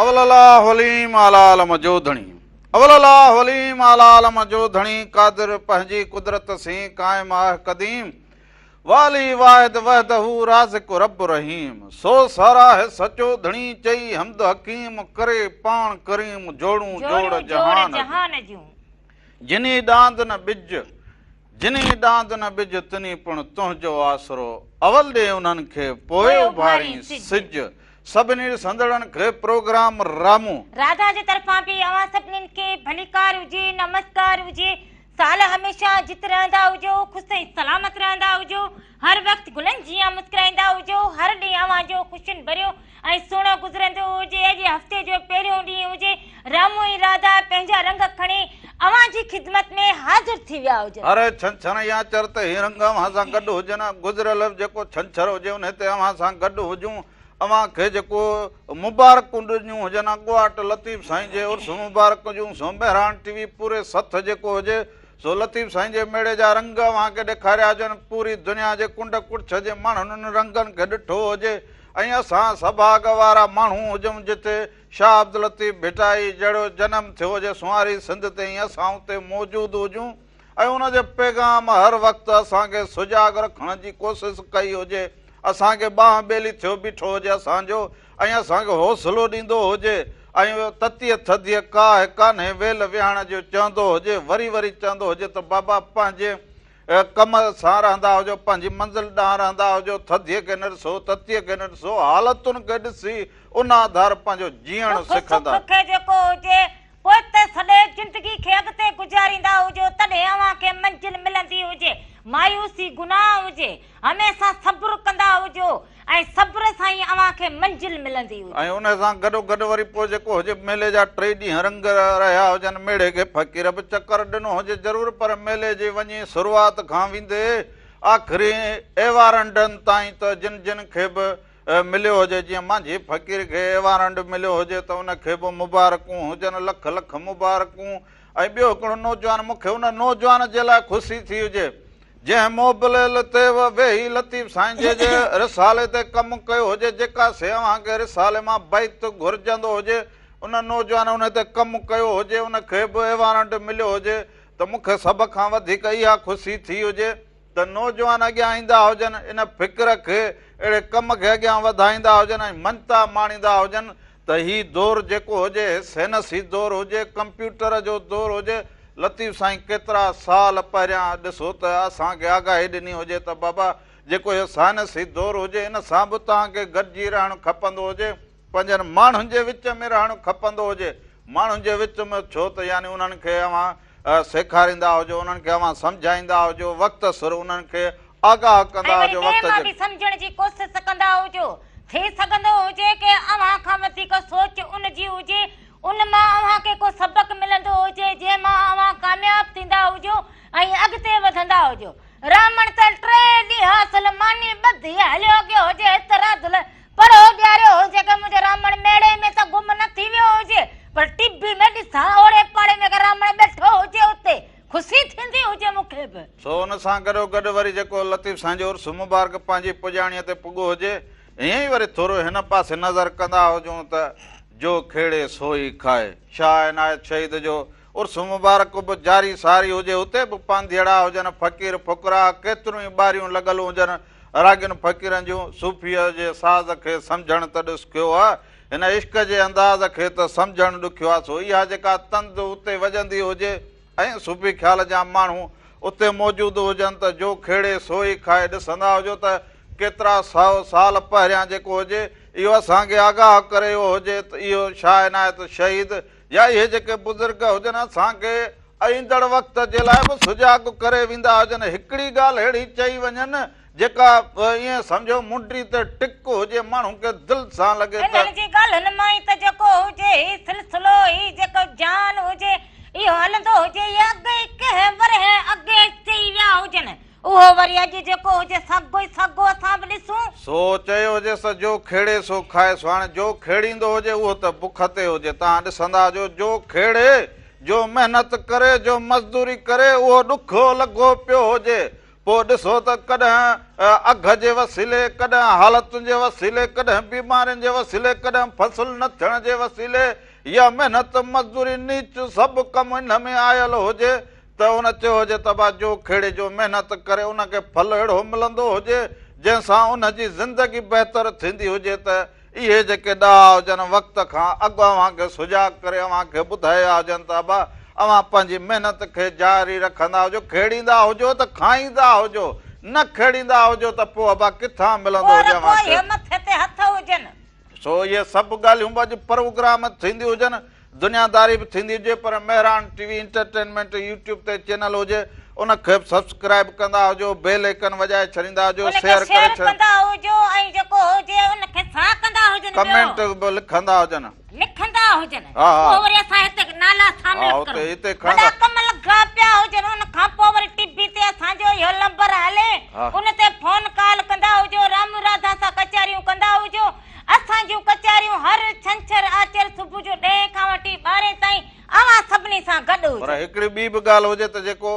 اول الله عليم اعلي عالم جو ڌڻي اول الله عليم اعلي عالم جو ڌڻي قادر پنهنجي قدرت سين قائم آه قديم والي واحد وحده رازق رب رحيم سو ساراهه سچو ڌڻي چئي حمد حڪيم ڪري پاڻ ڪريم جوڙون جوڙ جهان جون جني ڏاند نه ٻج جني ڏاند نه ٻج تني پڻ تنهنجو آسرو اول ڏي انهن کي پوء اڀارين سج سڀني ڏسندڙن کي پروگرام رامو. راڌا جي طرفان به اوهان سڀنين کي ڀليڪار هجي نمسڪار هجي سال هميشه جت رهندا هجو خوش ۽ سلامت رهندا هجو هر وقت گلن جيان مسڪرائيندا هجو هر ڏينهن اوهان جو خوشين ڀريو ۽ سهڻو گذرندو هجي اڄ هفتي جو پهريون ڏينهن هجي رامو ۽ راڌا پنهنجا رنگ کڻي اوهان جي خدمت ۾ حاضر ٿي ويا هجن. هر ڇنڇر يا چر تي هي رنگ اوهان سان گڏ هجن گذريل جيڪو ڇنڇر هجي انهي تي اوهان سان گڏ هجون اوهان کي جيڪو مبارڪون ڏنيون هجن اڳواٽ لطيف سائين جي عرس مبارڪ جون سو مهراڻ ٽي وي پوري سٿ جيڪو هجي سو لطيف سائين جي ميڙي جا رنگ اوهان کي ڏيکاريا هجن، پوري دنيا جي ڪنڊ ڪڙڇ جي ماڻهن انهن رنگن کي ڏٺو هجي ۽ اسان سڀاڳ وارا ماڻهو هجون جتي شاهه عبداللطيف ڀٽائي جهڙو جنم ٿيو هجي سونهاري سنڌ تي ۽ اسان اتي موجود هجون ۽ ان جي پيغام هر وقت اسان کي سجاڳ رکڻ جي ڪوشش ڪئي هجي اسان کي ٻانهن ٻيلي ٿيو بيٺو هجي اسان جو ۽ اسان کي حوصلو ڏيندو هجي ۽ تتيء ٿڌيء ڪاهه ڪانهي ويل ويهڻ جو چوندو هجي، وري وري چوندو هجي ته بابا پنهنجي ڪم سان رهندا هجو، پنهنجي منزل ڏانهن رهندا هجو، ٿڌيء کي نه ڏسو، تتيء کي نه ڏسو، حالتن کي ڏسي ان آڌار پنهنجو جيئڻ ڏک سکندا. سک کي جيڪو هجي، پوء ته سڄي زندگي کي اڳتي گذاريندا هجو، تڏهن اوهان کي منزل ملندي هجي، مايوسي گناهه هجي، هميشه صبر ڪندا هجو ۽ صبر سان ئي اوهان کي منزل ملندي هجي. ۽ انهي سان گڏو گڏ وري پوء جيڪو هجي ميلي جا ٽي ڏينهن رنگ رهيا هجن، ميڙي کي فقير به چڪر ڏنو هجي ضرور پر ميلي جي وڃي شروعات کان ويندي آخري ايوارنڊن تائين ته جن جن کي به مليو هجي جيئن مانجهي فقير کي ايوارنڊ مليو هجي ته ان کي به مبارڪون هجن لک لک مبارڪون ۽ ٻيو هڪڙو نوجوان مون کي ان نوجوان جي لاء خوشي ٿي هجي جنهن موبليل تي ويهي لطيف سائين جي جي رسالي تي ڪم ڪيو هجي، جيڪا سي اوهان کي رسالي مان بيت گهرجندو هجي، ان نوجوان ان تي ڪم ڪيو هجي، ان کي به ايوارنڊ مليو هجي ته مون کي سڀ کان وڌيڪ اها خوشي ٿي هجي ته نوجوان اڳيان ايندا هجن، ان فڪر کي، اهڙي ڪم کي اڳيان وڌائيندا هجن ۽ مڃتا ماڻيندا هجن ته هي دور جيڪو هجي، سينسي دور هجي، ڪمپيوٽر جو دور هجي، لطيف سائين ڪيترا سال پهريان ڏسو ته اسان کي آگاهي ڏني هجي ته بابا جيڪو هي سائنسي دور هجي ان سان به توهان کي گڏجي رهڻ کپندو هجي، پنهنجن ماڻهن جي وچ ۾ رهڻ کپندو هجي، ماڻهن جي وچ ۾ ڇو ته يعني انهن کي اوهان سيکاريندا هجو، انهن کي اوهان سمجهائيندا هجو، وقت سر انهن کي آگاهه ۽ ڪندا وري هجو، ٻئي وقت مان جي. به سمجهڻ جي ڪوشش ڪندا هجو. ٿي سگهندو هجي ڪي اوهان کان وڌيڪ سوچ ان جي هجي، ان مان اوهان کي ڪو سبق ملندو هجي، جنهن مان اوهان ڪامياب ٿيندا هجو ۽ اڳتي وڌندا هجو. راهمڻ ته ٽي ڏينهن اصل ماني ٻڌي هليو گيو هجي، هت راڌل پرهو ڏياريو هجي ڪي منهنجو راهمڻ ميڙي ۾ ته گم نه ٿي ويو هجي، پر ٽي وي ۾ ڏسان اوڙي پاڙي ۾ ڪي راهمڻ ٻيٺو هجي اتي خوشي ٿيندي هجي مون کي به. سو ان سان گڏو گڏ وري جيڪو لطيف سائين جو عرس مبارڪ پنهنجي پڄاڻيء تي پڳو هجي، ائين ئي وري ٿورو هن پاسي نظر ڪندا هجون ته جو کيڙي سو ئي کائي. شاهه عنايت شهيد جو عرس مبارڪ به جاري ساري هجي، اتي به پانڌيئڙا هجن، فقير فقراء، ڪيتريون ئي ٻاريون لڳل هجن، راڳين فقيرن جون، صوفيء جي ساز کي سمجهڻ ته ڏسکيو آ، هن عشق جي انداز کي ته سمجهڻ ڏکيو آ، سو اها جيڪا تند اتي وڄندي هجي ۽ صوفي خيال جا ماڻهو اتي موجود هجن ته جو کيڙي سو ئي کائي، ڏسندا هجو ته ڪيترا سئو سال پهريان جيڪو هجي اهو اسان کي آگاهه ڪري ويو هجي ته اهو شاهه عنايت شهيد يا اهي جيڪي بزرگ هجن اسان کي ايندڙ وقت جي لاء به سجاڳ ڪري ويندا هجن، هڪڙي ڳالهه اهڙي چئي وڃن جيڪا ائين سمجهو منڊي تي ٽڪ هجي ماڻهو کي دل سان لڳي ته. انهن جي ڳالهين مان ئي ته جيڪو هجي هي سلسلو هي جيڪو جان هجي اهو هلندو هجي اهي اڳ ئي ڪنهن ورهيه اڳي چئي ويا هجن اهو وري اڄ جيڪو هجي ساڳو ئي ساڳو اسان به ڏسون. سو چيو هجيس ته جو کيڙي سو کائي سو هاڻي جو کيڙيندو هجي اهو ته بک تي هجي توهان ڏسندا هجو جو کيڙي جو محنت ڪري جو مزدوري ڪري اهو ڏکيو لڳو پيو هجي. پوء ڏسو ته ڪڏهن اگهه جي وسيلي، ڪڏهن حالتن جي وسيلي، ڪڏهن بيمارين جي وسيلي، ڪڏهن فصل نه ٿيڻ جي وسيلي يا محنت مزدوري نيچ سڀ ڪم ان ۾ آيل هجي ته ان چيو هجي ته ابا جو کيڙي جو محنت ڪري ان کي ڦل اهڙو ملندو هجي جنهن سان ان جي زندگي بهتر ٿيندي هجي ته اهي جيڪي ڏاها هجن وقت کان اڳ اوهان کي سجاڳ ڪري اوهان کي ٻڌايا هجن ته ابا اوهان پنهنجي محنت کي جاري رکندا هجو کيڙيندا هجو ته کائيندا هجو نه کيڙيندا هجو ته پوء ابا ڪٿان ملندو پوء هجي رڳو اوهان کي. اهي مٿي تي هٿ هجن. سو اهي سڀ ڳالهيون به اڄ پروگرام ٿينديون هجن دنياداري به ٿيندي هجي پر Mehran T V entertainment YouTube تي چينل هجي ان کي به سبسڪرائب ڪندا هجو بيل ايڪن وڄائي ڇڏيندا هجو ان کي شيئر ڪري شيئر ڇڏ ڪندا هجو ۽ جيڪو هجي ان کي سان ڪندا هجن ٻيو ڪمينٽ به لکندا هجن. لکندا هجن ها ها پوء وري اسان هتي نالا شامل ها اتي ڪرون هتي وڏا کڻندا ڪم لڳا پيا هجن ان کان پوء وري ٽي وي تي اسان جو اهو نمبر هلي ها ان تي فون ڪال ڪندا هجو رامو راڌا سان ڪچهريون ڪندا هجو اسان جون ڪچهريون هر ڇنڇر آچر صبح جو ڏهين کان وٺي ٻارهين تائين اوهان سڀني سان گڏ پر هجن. هڪڙي ٻي به ڳالهه هجي ته جيڪو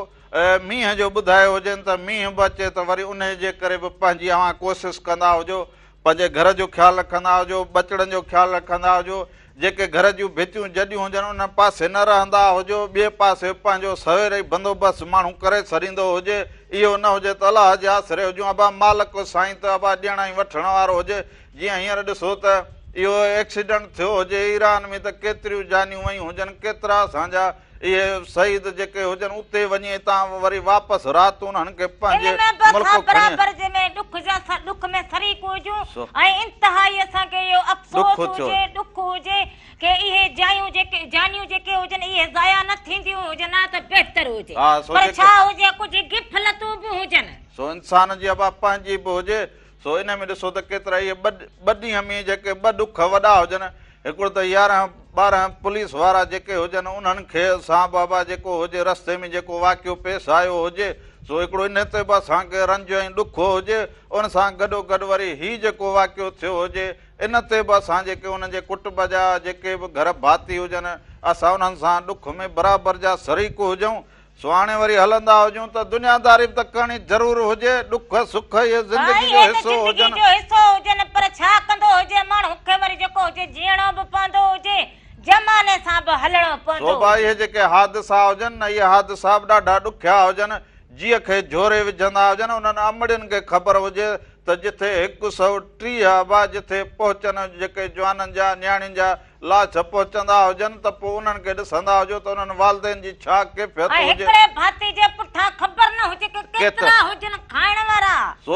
مينهن جو ٻڌايو هجين ته مينهن به اچي ته وري انهي جي ڪري به پنهنجي اوهان ڪوشش ڪندا هجو پنهنجي گهر جو خيال رکندا هجو ٻچڙن جو خيال رکندا هجو جيڪي گهر جون ڀتيون جڏيون هجن ان پاسي نه رهندا هجو ٻئي پاسي پنهنجو سوير ئي بندوبست ماڻهو ڪري ڇڏيندو هجي اهو نه هجي ته الله جي آسري هجون ابا مالڪ سائين ته ابا ڏيڻ ۽ وٺڻ وارو هجي جيئن هينئر ڏسو ته اهو ايڪسيڊنٽ ٿيو هجي ايران ۾ ته ڪيتريون جانيون ويون هجن ڪيترا اسان جا اهي شهيد جيڪي هجن اتي وڃي اتان وري واپس رات انهن کي ان پنهنجي ۾ به ملڪ اسان کڻي برابر جي ۾ ڏک جا ڏک ۾ شريڪ هجون سو ۽ انتهائي اسان کي اهو افسوس ڏک ٿيو. هجي ڏک هجي ڪي اهي جايون جيڪي جانيون جيڪي هجن اهي ضايع نه ٿينديون هجن ها ته بهتر هجي ها سو پر جيڪي ڇا هجي ڪجهه غفلتون به هجن. سو انسان جي ابا پنهنجي به هجي سو ان ۾ ڏسو ته ڪيترا اهي ٻه ڏينهن ۾ جيڪي ٻه ڏک وڏا هجن، هڪڙو ته 11 ٻارنهن پوليس وارا جيڪي هجن انهن کي سان بابا جيڪو هجي رستي ۾ جيڪو واقعو پيش آيو هجي سو هڪڙو ان تي به اسان کي رنج ۽ ڏک هجي ان سان گڏو گڏ وري هي جيڪو واقعو ٿيو هجي ان تي به اسان جيڪي انهن جي ڪٽنب جا جيڪي به گهر ڀاتي هجن اسان انهن سان ڏک ۾ برابر جا شريڪ هجون سو هاڻي وري هلندا هجون ته دنياداري به ته ڪرڻي ضرور هجي، ڏک سک اهي زندگي جو اهي ته حصو زندگي هجن. جو حصو هجن پر ڇا ڪندو هجي ماڻهو کي وري جيڪو هجي جيئڻو به پوندو هجي زماني سان به هلڻو پوندو سو هجي. اهي جيڪي حادثا هجن نه اهي حادثا به ڏاڍا ڏکيا هجن جيء کي جهوري وجهندا هجن انهن امڙين کي خبر هجي ته جٿي 130 ابا جٿي پهچن جيڪي جوانن جا نياڻين جا لاش پهچندا هجن ته پوء انهن کي ڏسندا هجو ته انهن والدين جي ڇا ڪيفيت ۽ هجي. هڪڙي ڀاتي جي پٺان خبر نه هجي ڪه ڪيترا هجن کائڻ وارا. سو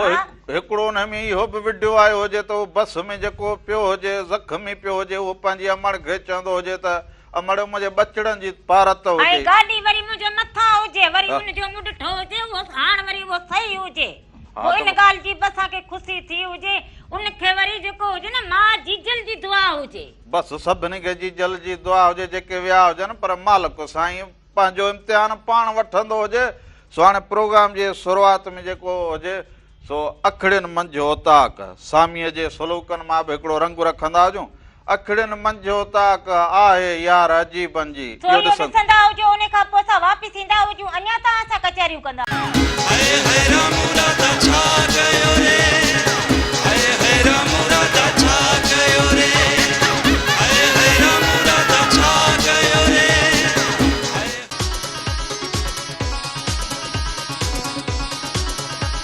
هڪڙو انهن ۾ اهو به وڊيو آيو هجي ته اهو بس ۾ جيڪو پيو هجي زخمي پيو هجي اهو پنهنجي امڙ کي چوندو هجي ته امڙ منهنجي ٻچڙن جي پارت ۽ هجي. گاڏي وري منهنجي مٿان هجي وري ان جو مون ڏٺو هجي اهو هاڻ وري اهو صحيح هجي. پوء ان ڳالهه جي به اسان کي خوشي ٿي هجي، ان کي وري جيڪو هجي نه ماء جيجل جي دعا هجي. بس سڀني کي جيجل جي دعا هجي جيڪي ويا هجن پر مالڪ سائين پنهنجو امتحان پاڻ وٺندو هجي سو هاڻي پروگرام جي شروعات ۾ جيڪو هجي سو اکڙين منجهه اوطاق ساميء جي سلوڪن مان به هڪڙو رنگ رکندا هجون اکڙين منجهه اوطاق آهي يار عجيبن جي سو اهو ڏسندا هجو انهي کان پوء اسان واپس ايندا هجون اڃا توهان سان ڪچهريون ڪندا. هئي هئي رامو راڌا ڇا ڪيو ري هئي هئي رامو راڌا ڇا ڪيو ري هئي هئي رامو راڌا ڇا ڪيو ري هئي.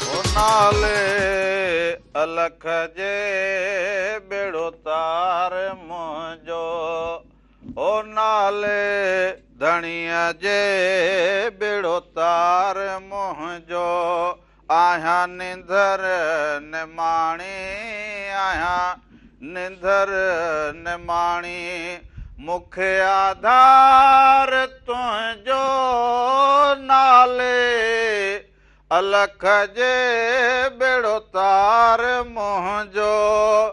او نالي الک جي ٻيڙو تار منهنجو او نالي ڌڻيء جي ٻيڙو تار منهنجو آهيان نندر نماڻي آهيان نندر نماڻي مون کي آڌار تنهنجو نالي الک جي ٻيڙو تار منهنجو.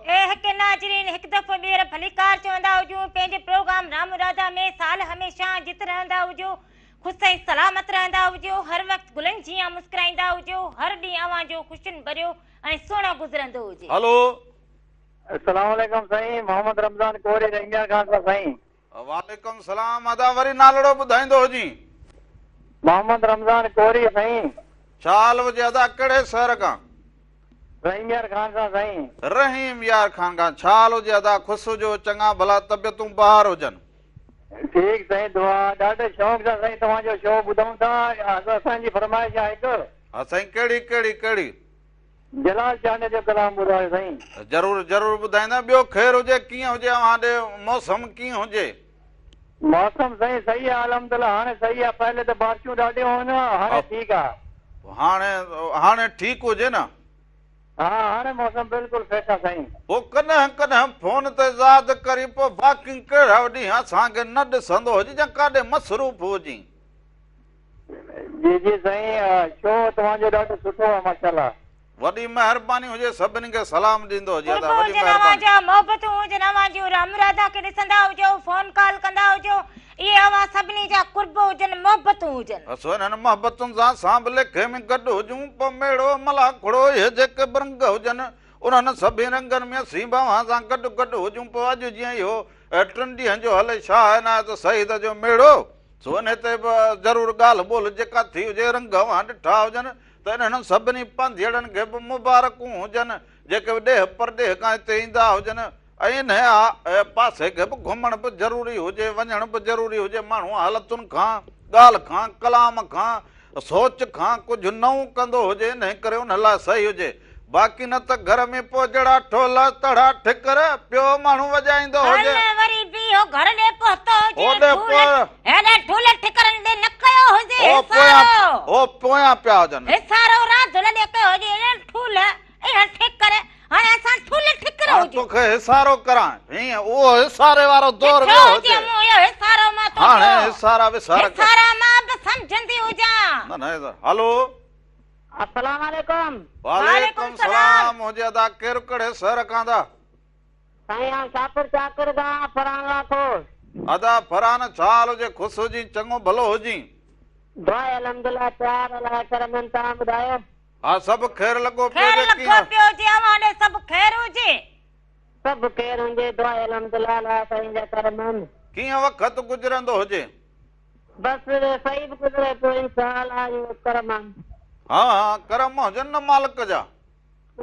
اي حق ناظرين هڪ دفعو ٻيهر ڀليڪار چوندا هجون پنهنجي پروگرام رام راڌا ۾ سال هميشه جت رهندا هجو خوش ۽ سلامت رهندا هجو هر وقت گلن جيان مسڪرائيندا هجو هر ڏينهن اوهان جو خوشين ڀريو ۽ سهڻو گذرندو هجي. هلو. السلام عليڪم سائين محمد رمضان ڪوري رنگيان خان سان سائين. وعليڪم سلام ادا وري نالڙو ٻڌائيندو هجين. محمد رمضان ڪوري سائين. ڇا حال هجي ادا ڪهڙي شهر کان؟ رحيم يار خان سان سائين. رحيم يار خان کان ڇا حال هجي ادا خوش هجو چڱا ڀلا طبيعتون بهار هجن. ٺيڪ سائين دعا ڏاڍي شوق سان سائين توهان جو شو ٻڌون ٿا اسان جي فرمائش آهي هڪ. ها سائين ڪهڙي ڪهڙي ڪهڙي. جلال چانڊيي جو ڪلام ٻڌايو سائين. ضرور ضرور ٻڌائيندا ٻيو خير هجي ڪيئن هجي اوهان ڏي موسم ڪيئن هجي. موسم سائين صحيح آ الحمدالله هاڻي صحيح آ پهلي ته بارشون ڏاڍيون هيون هاڻي ٺيڪ آ. هاڻي هاڻي ٺيڪ هجي نه. ها هاڻي موسم بلڪل فيٽ آ سائين. پو ڪڏهن ڪڏهن فون تي ياد ڪرين پو باقي ڪهڙا ڏينهن اسان کي نه ڏسندو هجين يا ڪاڏي مصروف هجين. جي جي سائين شو توهان جو ڏاڍو سٺو آ ماشاءالله. وڏي مهرباني هجي سڀني کي سلام ڏيندو هجي قرب ادا وڏي هجن اوهان مهرباني. جا محبتون هجن اوهان جون رام راڌا کي ڏسندا هجو فون ڪال ڪندا هجو اهي اوهان سڀني جا قرب هجن محبتون هجن. اسو انهن محبتن سان سان به ليکي ۾ گڏ هجون پوء ميڙو ملاکڙو اهي جيڪي به رنگ هجن انهن سڀني رنگن ۾ اسين به اوهان سان گڏ گڏ هجون پوء اڄ جيئن اهو ٽن ڏينهن جو هلي شاهه عنايت شهيد جو ميڙو سو انهي تي به ضرور ڳالهه ٻولهه جيڪا ٿي هجي، رنگ اوهان ڏٺا هجن ته انهن سڀني پانڌيئڙن کي به مبارڪون هجن، جيڪي به ڏيهه پرڏيهه کان هتي ايندا هجن ۽ انهي پاسي کي به گهمڻ به ضروري هجي، وڃڻ به ضروري هجي، ماڻهو حالتن کان، ڳالهه کان، ڪلام کان، سوچ کان ڪجهه نئون ڪندو هجي، انهي ڪري ان لاء صحيح هجي. باقي نه ته گهر ۾ پوء جهڙا ٺولهه تڙا ٺڪر پيو ماڻهو وڄائيندو هجي. هل وري به اهو گهر ڏي پهتو هجي هوڏي ٺولهه هيڏي ٺولهه ٺڪرن ڏي نه ڪيو هجي هو پويان حصارو هو پويان پيا هجن. حصارو راڌل ڏي ڪيو هجي هيڏي ٺولهه اها ٺڪر هاڻي اسان ٺولهه ٺڪر هاڻ هجون. توکي حصارو ڪران هيئن اهو حصاري وارو دور ڏٺو ويو هجي هجي. مون اهو حصارو مان هاڻي تنهنجو حصارا وسارا ڪر. حصارا مان به سمجهندي هجان. نه نه هلو. السلام عليڪم. وعليڪم سلام هجي ادا ڪير ڪهڙي شهر کان ادا. سائين آئون شاهپور چاڪر کان فرحان لاکو. ادا فرحان ڇا حال هجي خوش هجين چڱو ڀلو هجين. دعا الحمدلله پيار الله کرم آهن توهان ٻڌايو. ها سڀ خير لڳو پيو خير هجي لڳو ڪيئن. پيو هجي اوهان ڏي سڀ خير هجي. سڀ خير هجي دعا الحمدلله الله سائين جا کرم آهن. ڪيئن وقت گذرندو هجي. بس صحيح به گذري پيو انشاء الله اهو ڪرم آ. ها ها ڪرم هجن نه مالڪ جا.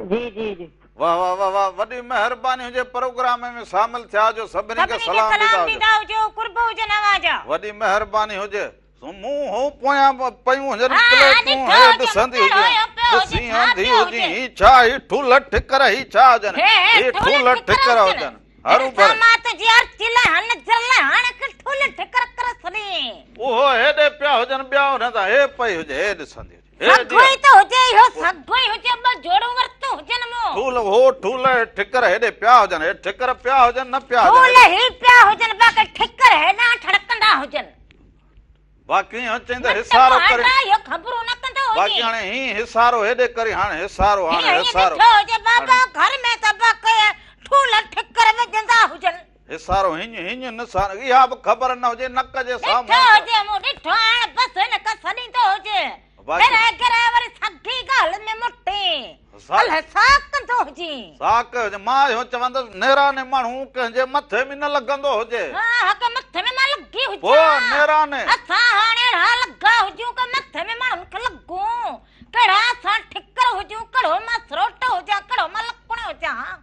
جي جي جي. واه واه واه واه وڏي مهرباني هجي پروگرام ۾ شامل ٿيا جو سڀني کي سڀني کي سلام ڏيندا سلام هجو. ڏيندا هجو قرب هجن اوهان جا. وڏي مهرباني هجي مون هو پويان پيون هجن ها ها پليٽون ڏٺو هي هجي ڏسندي مون ڪهڙو هجي هيو پيو هجي ڏسين ڇا انڌي پيو هجين هجي. هي ڇا هي ٺولهه ٺڪر هي ڇا هجن هي هي هي ٺولهه ٺولهه ٺڪر ٺڪر هجن. هجن. هروڀرو. مان تنهنجي ارچي لاء هن جر لاء هاڻي ڪي ٺولهه ٺڪر ڪر سڏين. اهو هيڏي پيا هجن ٻيا ان تان هي پئي هجي هي ڏسندي هجي. هي سگهو ئي ته هجي اهو سگهو ئي هجي ٻه جوڙون ورتون هجن مون. ٺولهه هو ٺولهه ٺڪر هيڏي پيا هجن هي ٺڪر پيا هجن نه پيا هجن. ٺولهه هي پيا هجن باقي ٺڪر هيڏانهن ٺڙڪندا هجن. باقي هيئن چئين ته نه ته حصارو ڪرين. مهانڊا اهو خبرون نه ڪندو هجي. باقي هاڻي هين حصارو هيڏي ڪرين هاڻي حصارو هاڻي هيئن هيئن حصارو. ڏٺو هجي بابا گهر ۾ ته باقي ٺولهه ٺڪر وجهندا هجن. حصارو هيڃ هيڃ نسان اها به خبر نه هجي نڪ جي سامهون. ڏٺو هجي مون ڏٺو هاڻ بس هن کي سڏيندو هجي. باقي. گرهه گرهه وري ساڳي ڳالهه ۾ موٽي. الهه سا ڪندو هجين. سا ڪيو هجي. مان اهو چوندس نيراني ماڻهو ڪنهن جي مٿي ۾ نه لڳندو هجي. ها ها ڪي مٿي ۾ مان لڳي هجان. پوء نيراني. اسان هاڻي اهڙا لڳا هجون ڪي مٿي ۾ ماڻهن کي لڳون. ڪهڙا اسان ٺڪر هجون ڪهڙو مان سروٽ هجان ڪهڙو مان لڪڻ هجان.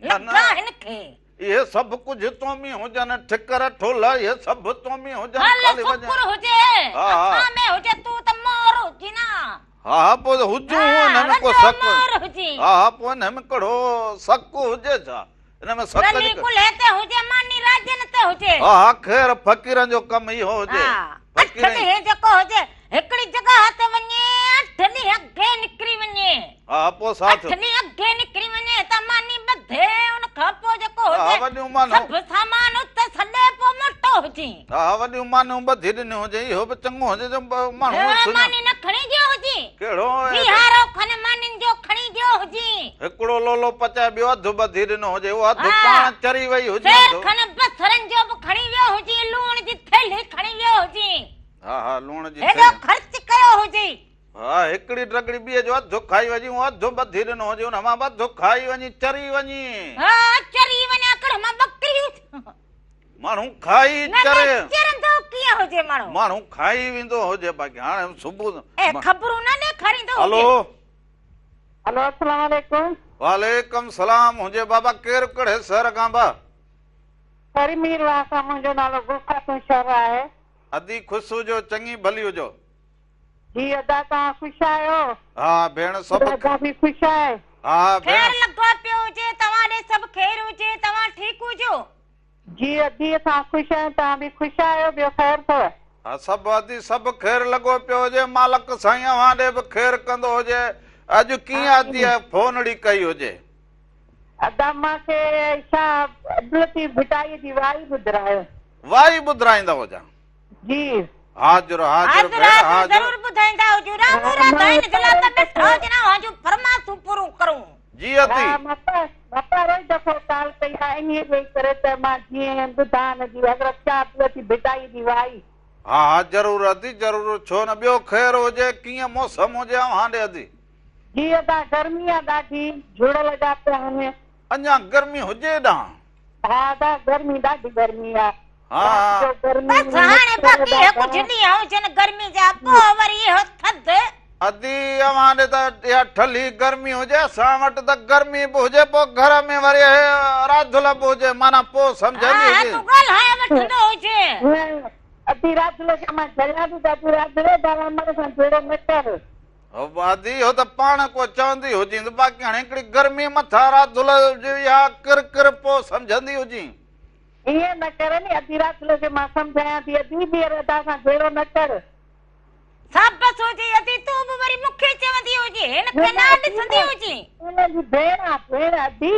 نه نه. لڳا هن کي. اهي سڀ ڪجهه تو ۾ هجن ٺڪر ٺولهه اهي سڀ تو ۾ هجن هل خالي وڃ. شڪر هجي ها ها. اسان ۾ هجي تون ته مور هجين نه. ها ها پوء ته هجون ها هن ۾ ڪو وڏو شڪ مور هجين. ها ها پوء هن ۾ ڪهڙو شڪ هجي ڇا ان ۾ شڪ رلي جي ڪلهي تي هجي ماني راڄن تي هجي. ها ها خير فقيرن جو ڪم اهو هجي ها اٺ فقيرن ڏينهن جيڪو هجي هڪڙي جڳهه تي وڃي اٺ ڏينهن اڳي نڪري وڃي. ها پوء ڇا اٺ ٿيو؟ ڏينهن اڳي نڪري وڃي ته ماني ٻڌي ان کان پوء جيڪو ها هجي وڏيون مانيون سڀ سامان اتي ڇڏي پوء موٽو هجين. ها وڏيون مانيون ٻڌي ڏنيون هجي اهو به چڱو هجي جو ماڻهو هيڻو سڃا ماني نه کڻي گيو هجين. ڪهڙو ويهارو کن مانين جو کڻي گيو هجين. هڪڙو لولو پچائي ٻيو اڌ ٻڌي ڏنو هجي اهو اڌ ها پاڻ چري وئي هجي سير اڌ. کن بصرن جو به کڻي ويو هجين لوڻ جي ٿيلهي کڻي ويو هجين. ها ها لوڻ جي هيڏو ٿيلهي. خرچ ڪيو هجي. ها هڪڙي ڊڳڙي ٻئي جو اڌ کائي وڃي اهو اڌ ٻڌي ڏنو هجي ان مان به اڌ کائي وڃي چري وڃي. ها چري وڃان ڪڙهه مان ٻڪري. ماڻهو کائي نه چري. نه چرندو ڪيئن. ڪيئن هجي ماڻهو. ماڻهو کائي ويندو هجي باقي هاڻي صبح. اي خبرون نه ڏيکاريندو هجي. هلو. هلو السلام عليڪم. وعليڪم سلام هجي بابا ڪير ڪهڙي شهر کان با. ٺري ميرواهه کان منهنجو نالو گل خاتون شر آهي. ادي خوش هجو چڱي ڀلي هجو. جي ادا توهان خوش آهيو. ها ڀيڻ سڀ. ادا به خوش آهي. ها ڀيڻ. خير لڳو پيو هجي توهان ڏي سڀ خير هجي توهان ٺيڪ هجو. جي ادي اسان خوش آهيون توهان به خوش آهيو ٻيو خير اٿو. ها سڀ ادي سڀ خير لڳو پيو هجي مالڪ سائين اوهان ڏي به خير ڪندو هجي اڄ ڪيئن ادي فونڙي ڪئي هجي. ادا مان کي شاهه عبداللطيف ڀٽائي جي وائي ٻڌرايو. وائي ٻڌرائيندا هجان. جي. حاضر حاضر ڀيڻ حاضر حاضر. ضرور ٻڌائيندا هجون رام راڌا هن جي لاء ته ڏٺا هجن اوهان جون فرمائشون پورون ڪرون. جي ادي. ها مان پهريون ئي دفعو ڪال ڪئي آهي انهي جي ڪري ته مان جيئن ٻڌان جي حضرت شاهه عبداللطيف ڀٽائي جي وائي. ها ها ضرور ادي ضرور ڇو نه ٻيو خير هجي ڪيئن موسم هجي اوهان ڏي ادي. جي ادا گرمي آ ڏاڍي جهڙ لڳا پيا آهن. اڃا گرمي هجي ڏانهن. ها ادا گرمي ڏاڍي گرمي آ. ها رات جو گرمي بس هاڻي مڇر باقي اهي ڏاڍا. ڪجهه ڏينهن هجن گرمي جا پوء وري اهو ٿڌ. ادي اوهان ڏي ته اها ٺلهي گرمي هجي اسان وٽ ته گرمي به هجي پوء گهر ۾ وري اهي راڌل به هجي معنيٰ پوء سمجهندي ها ها هجي. تون ڳالهائي وٺندو هجين. نه ادي راڌل کي مان جهليان ٿي ته ادي راڌل ڀلا مون سان جهيڙو نه ڪر. ادي اهو ته پاڻ ڪو چوندي هجين ته باقي هاڻي هڪڙي گرمي مٿان راڌل جي اها ڪر ڪر پوء سمجهندي هجين. ائين نه ڪر ني ادي راڌل کي مان سمجهايان ٿي ادي ٻيهر ادا سان جهيڙو نه ڪر. شابس هجي ادي تون به وري مون کي چوندي هجين هن کي نه ڏسندي هجين. ان جي ڀيڻ آ ڀيڻ ادي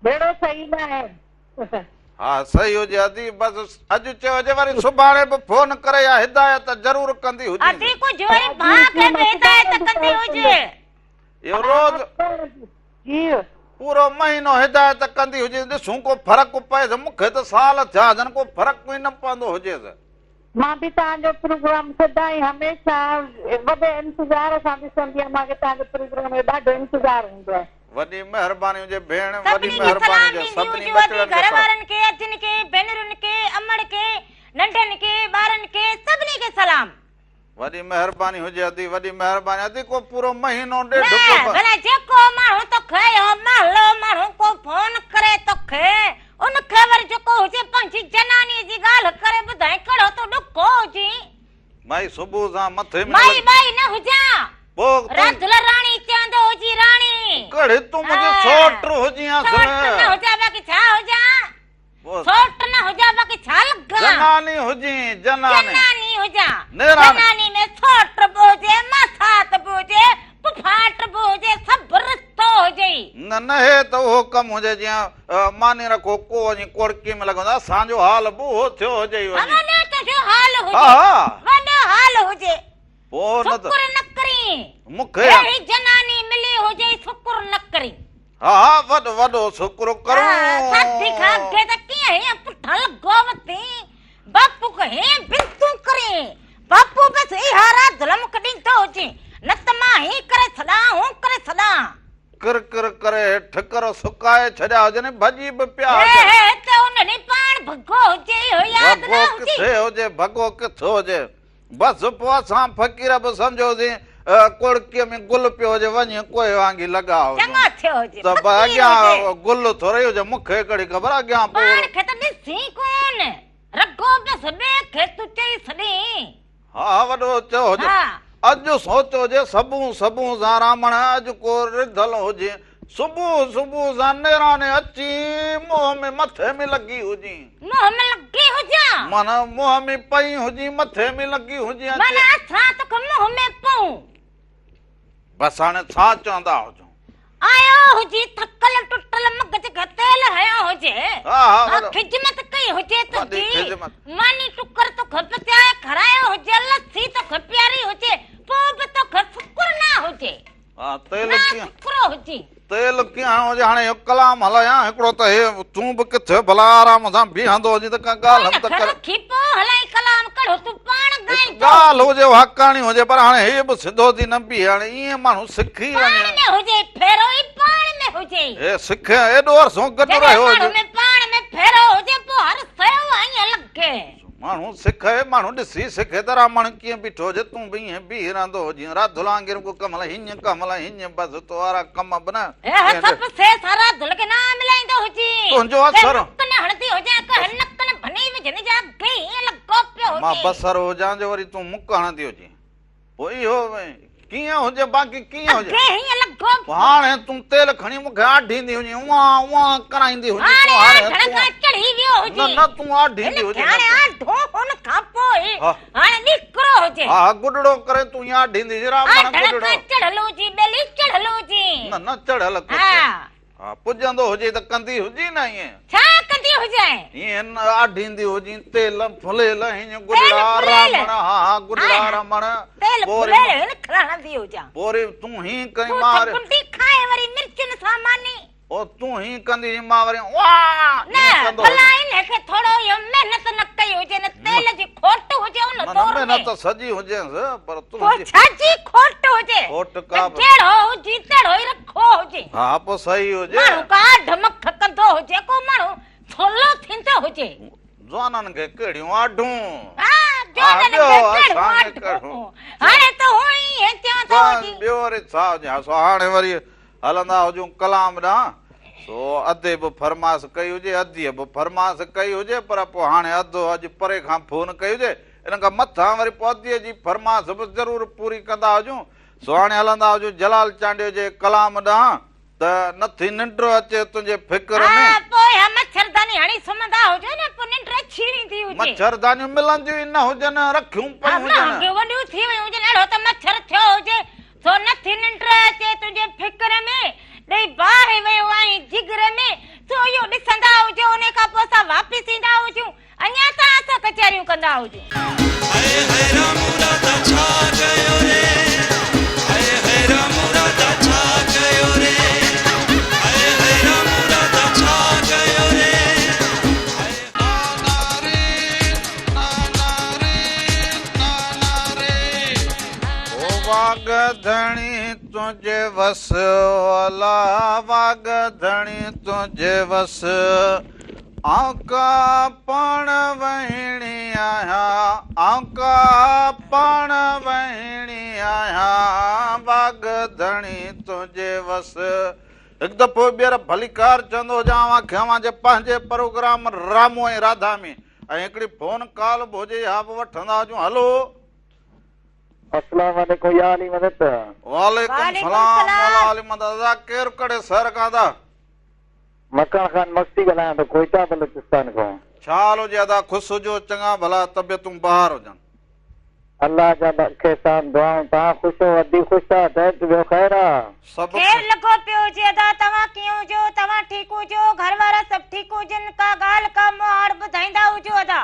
جهيڙو صحيح نه آهي. ها صحيح هجي ادي بس اڄ چيو هجي وري سڀاڻي به فون ڪري اها هدايت ضرور ڪندي هجينس. ادي ڪجهه وري ڀاء کي به هدايت ڪندي هجي. اهو روز پورو مهينو هدايت ڪندي هجيس ڏسون ڪو فرق پئيس مون کي ته سال ٿيا هجن ڪو فرق ئي نه پوندو هجيس. مان به توهان جو پروگرام سدائين هميشه وڏي انتظار سان ڏسندي آهيان مان کي توهان جي پروگرام جو ڏاڍو انتظار هوندو آهي. وڏي مهرباني هجي ڀيڻ وڏي سڀني کي مهرباني سلام هجي ڏيندي سڀني هجو ادي ٻچڙن کي گهر سلام. وارن کي ادين کي ڀينرن کي امڙ کي ننڍن کي ٻارن کي سڀني کي سلام. وڏي مهرباني هجي ادي وڏي مهرباني ادي ڪو پورو مهينو ڏيڍ نه ڪو ڀلا جيڪو ماڻهو توکي اهو محلو ماڻهو ڪو فون ڪري توکي ان کي وري جيڪو هجي پنهنجي جناني جي ڳالهه ڪري ٻڌائين ڪهڙو تون ڏکو هجين. مائي صبح سان مٿي ۾ مائي ٻائي نه هجان. پوء تون راڌل راڻي چوندو هجي راڻي. ڪهڙي تون منهنجي سوٽ هجين اصل. سوٽ نه هجان باقي ڇا هجان. سوٽ نه هجان باقي ڇا لڳان. جناني هجين جناني. جناني هجان. نيراني. جناني ۾ سوٽ به هجي ماسات به هجي پڦاٽ به هجي سڀ رشتو هجئي. نه نه هي ته اهو ڪم هجي جيئن ماني رکو ڪو وڃي ڪوڙڪي ۾ لڳندو اسان جو حال به اهو ٿيو هجئي وڃي. وڏو تنهنجو حال هجي. وڏو حال هجي. پوء نه ته. شڪر نه ڪرين. مون کي. اهڙي جناني ملي هجئي شڪر نه ڪرين. ها ها وڏو وڏو شڪر ڪرون. شادي کان اڳي ته ڪيئن هيئن پٺان لڳو وتين. باپو کي هيئن بنتون ڪرين. باپو بس اها راڌل مون کي ڏيندو هجين نه ته مان هين ڪري ڇڏان هون ڪري ڇڏان. ڪر ڪر ڪري ٺڪر سڪائي ڇڏيا هجن ڀڄي به پيا هي هجن. هي هتي ان ڏينهن پاڻ ڀڳو هجي اهو ياد نه ڀڳو هجي. ڪٿي هجي ڀڳو ڪٿي هجي. بس پوء اسان فقير به سمجهيوسين ڪوڙڪيء ۾ گل پيو هجي وڃي ڪوهي وانگي لڳا هجون. چڱو ٿيو هجي ته فقير اڳيان هجي. گل ٿورئي هجي مون کي ڪهڙي خبر اڳيان پوء. پاڻ کي ته ڏسين ڪونه رڳو بس ٻئي کي تون چئي ڇڏين. ها ها وڏو چيو هجي. اڄ سوچيو هجي صبح صبح سان رامڻ اڄ ڪو رڌل هجي. صبح صبح سان نيراني اچي منهن ۾ مٿي ۾ لڳي هجين. منهن ۾ لڳي هجان. معنيٰ منهن ۾ پئي هجين مٿي ۾ لڳي هجين اچي. معنيٰ اسان توکي منهن ۾ پئون. بس هاڻي ڇا چوندا هجون. آيو هجي ٿڪل ٽٽل مغز کي تيل هنيو هجي. ها ها وڏو. خدمت ڪئي هجي وڏي تنهنجي. خدمت. ماني ٽڪر توکي پچائي کارايو هجي لسي توکي پياري هجي پوء به توکي شڪر نه هجي. ها تيل نه ڪيئن شڪر هجي. تيل ڪيئن هڻو هجي هاڻي اهو ڪلام هلايان هڪڙو ته هي تون به ڪٿي ڀلا آرام سان بيهندو هجين ته ڪا ڳالهه به ته ڪر. رکي پوء هلائين ڪلام ڪهڙو تون پاڻ ڳائيندو. ڳالهه هجي اها ڪرڻي هجي پر هاڻي هي به سڌو ٿي نه بيهي هاڻي ائين ماڻهو سکي وڃي. پاڻ ۾ هجي ڦيرو ئي پاڻ ۾ هجي. هي سکي ايڏو عرصو گڏ رهيو هجي. جڏهن ماڻهو ۾ پاڻ ۾ ڦيرو هجي پوء هر شيء ائين لڳي. ماڻهو سکي، ماڻهو ڏسي سکي ته رامڻ ڪيئن بيٺو هجي، تون به ائين بيهي رهندو هجين، راڌل وانگر ڪو ڪمل هينئن ڪمل هينئن بس تو وارا ڪم به نه. اهي سڀ سي سان راڌل کي نه ملائيندو هجين. تنهنجو اثر. ڪنهن نڪ نه هڻندي هجين، ڪنهن نڪ نه ڀني وجهين جا اڳي ائين لڳو پيو هجين. مان بصر هجان جو وري تون مڪ هڻندي هجين. پوء اهو ڪيئن هجي باقي ڪيئن هجي. اڳي هيئن لڳو. پوء هاڻي تون تيل کڻي مون کي آڍيندي هجين اوئان اوئان ڪرائيندي هجين تون هاڻي آڍڻ کان چڙهي ويو هجين. نه نه تون آڍيندي هجين. هاڻي آڍو هن کان پوء هاڻي ڏيڪرو هجي. ها ها گڏڙو ڪري تون ائين آڍيندي هجين راوڻ گڏڙو. آڍڻ کان چڙهيل هجين ٻيلي چڙهيل هجين. نه نه چڙهيل ڪٿي. ها. ها پڄندو هجي ته ڪندي هجين نه ائين. ڇا ڪندي هجين؟ ائين آڍيندي هجين تيل ڦليل هينئن گڏڙا رامڻ ها ها گڏڙا رامڻ. تيل ڦليل هن کڻندي هجان. پوء وري تون هين ڪرين مان وري. تون ته ڪنڊي کائين وري مرچن سان ماني. او تون هين ڪندي هجين مان وري واء نه ڀلا انهي کي ٿورو اهو محنت نه ڪئي هجي نه تيل جي کوٽ هجي ان دور ۾. نه محنت سڄي هجيس پر پوء ڇا جي کوٽ هجي؟ کوٽ ڪا به. جهڙو هجي تهڙو ئي رکو هجي. ها پوء صحيح هجي. ماڻهو ڪا ڍمک ڪندو هجي ڪو ماڻهو ٿلهو ٿيندو هجي. جوانن کي ڪهڙيون آڍون. ها جوانن کي ڪهڙيون آڍون. هاڻي ته هونئن ئي ائين چوندو هجي. ٻيو وري ڇا هجي. ها سو هاڻي وري هلندا هجون ڪلام ڏانهن. سو ادي به فرماس ڪئي هجي اديء به فرماس ڪئي هجي پر پوء هاڻي ادو اڄ پري کان فون ڪئي هجي. ان کان مٿان وري پوء اديء جي فرماس به ضرور پوري ڪندا هجون. سو هاڻي هلندا هجون جلال چانڊيو جي ڪلام ڏانهن ته نه ٿي ننڊ اچي تنهنجي فڪر ۾. ها پوء اها مڇرداني هڻي سمهندا هجو نه پوء ننڊ اچي ويندي هجي. مڇردانيون ملنديون ئي نه هجن رکيون پيون هجن. ها مهانگيون وڏيون ٿي ويون هجن اهڙو ته مڇر ٿيو هجي سو نه ٿي ننڊ اچي تنهنجي فڪر ۾، ڏئي باهه ويو آهين جگر ۾، سو اهو ڏسندا هجو انهي کان پوء اسان واپس ايندا هجون. اڃا ته اسان ڪچهريون ڪندا هجون. هئي هئي رامو راڌا ڇا ڪيو ري هئي هئي رامو راڌا ڇا ڪيو ري هئي هئي رامو راڌا ڇا ڪيو ري هئي. نانا ري نانا ري نانا ري او واڳ ڌڻي تنهنجي وس او الا واڳ ڌڻي تنهنجي وس. آئون ڪا پاڻ وهيڻي آهيان، آئون ڪا پاڻ وهيڻي آهيان، واڳ ڌڻي تنهنجي وس. هڪ دفعو ٻيهر ڀليڪار چوندو هجان اوهان کي اوهان جي پنهنجي پروگرام رامو ۽ راڌا ۾ ۽ هڪڙي فون ڪال به هجي اها به وٺندا هجون هلو. السلام عليڪم يا علي مدد. وعليڪم سلام مولا علي مدد ادا ڪير ڪهڙي شهر کان ادا. مڪان خان مگسي ڳالهايان ٿو ڪوئيٽا بلوچستان کان. ڇا حال هجي ادا خوش هجو چڱا ڀلا طبيعتون بهار هجن. الله جا لک احسان دعائون توهان خوش هو ادي خوش آ ڊيڊ ٻيو خير آ. سڀ خير لڳو پيو هجي ادا توهان ڪيئن هجو توهان ٺيڪ هجو گهر وارا سڀ ٺيڪ هجن ڪا ڳالهه ڪا مهاڙ ٻڌائيندا هجو ادا.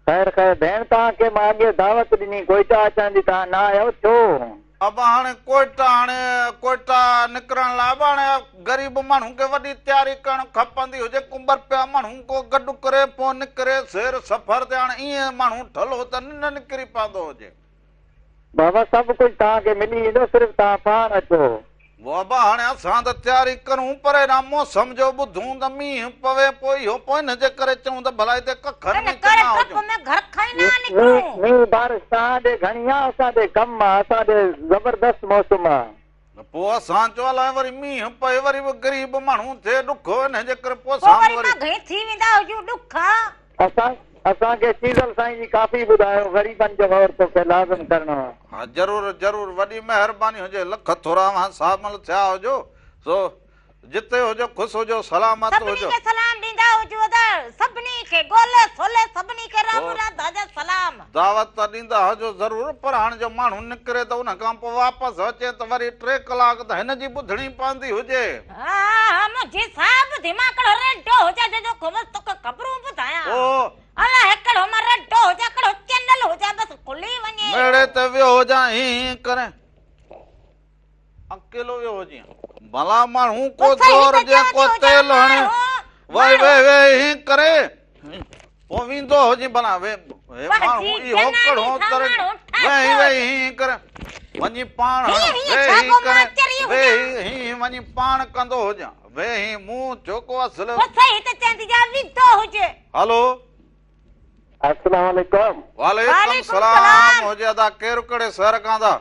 خير خير ڀيڻ توهان کي مان اڳي دعوت ڏني ڪوئيٽا اچڻ جي توهان نه آيو ڇو. ابا هاڻي ڪوئيٽا هاڻي ڪوئيٽا نڪرڻ لاء به هاڻي غريب ماڻهو کي وڏي تياري ڪرڻ کپندي هجي ڪنبر پيا ماڻهو ڪو گڏ ڪري پوء نڪري سير سفر تي هاڻي ائين ماڻهو ٺلهو ته نه نڪري پوندو هجي. بابا سڀ ڪجهه توهان کي ملي ويندو صرف توهان پاڻ اچو. بابا هاڻي اسان ته تياري ڪرون پر هيڏانهن موسم جو ٻڌون ته مينهن پوي پوء اهو پوء ان جي ڪري چئون ته ڀلا هتي ڪکن ۾ چڱا هجون. مينهن بارش توهان ڏي گهڻي آ اسان ڏي ڪم آ اسان ڏي زبردست موسم آ. پوء اسان چئو الائي وري مينهن پئي وري به غريب ماڻهو ٿئي ڏکو ان جي ڪري پوء اسان به وري. اسان اسان کي چيزل سائين جي ڪافي ٻڌايو غريبن جو غور توکي لازم ڪرڻو آ. ها ضرور ضرور وڏي مهرباني هجي لک ٿورا اوهان شامل ٿيا هجو سو جتي هجو خوش هجو سلامت سڀني هجو. کي سلام ڏيندا هجو ادا سڀني کي گولي سولي سڀني کي رام راڌا جا سلام. دعوت ته ڏيندا هجو ضرور پر هاڻ جو ماڻهو نڪري ته ان کان پوء واپس اچي ته وري ٽي ڪلاڪ ته هن جي ٻڌڻي پوندي هجي. ها ها منهنجي ساهه ٻڌي مان ڪهڙو ريڊو هجان جو جو کي توکي خبرون ٻڌايان. او. الا هڪڙو مان ريڊو هجان ڪهڙو چينل هجان بس کلي وڃي. ميڙي تي ويو هجان هين هين ڪرين. اڪيلو ويو هجين. ڀلا ماڻهو ڪو زور ڏي ڪو تيل هڻي وهي وهي وهي هين ڪري پوء ويندو هجين ڀلا وي ماڻهو اهو ڪڙهو ڪري وهي وهي هين ڪري وڃي پاڻ هڻ ويهي ڪري ويهي هين وڃي پاڻ ڪندو هجان ويهي مون ڇو ڪو اصل هي ته چوندي جا ويندو هجي. هلو. اسلام عليڪم. وعليڪم سلام هجي ادا ڪير ڪهڙي شهر کان ادا.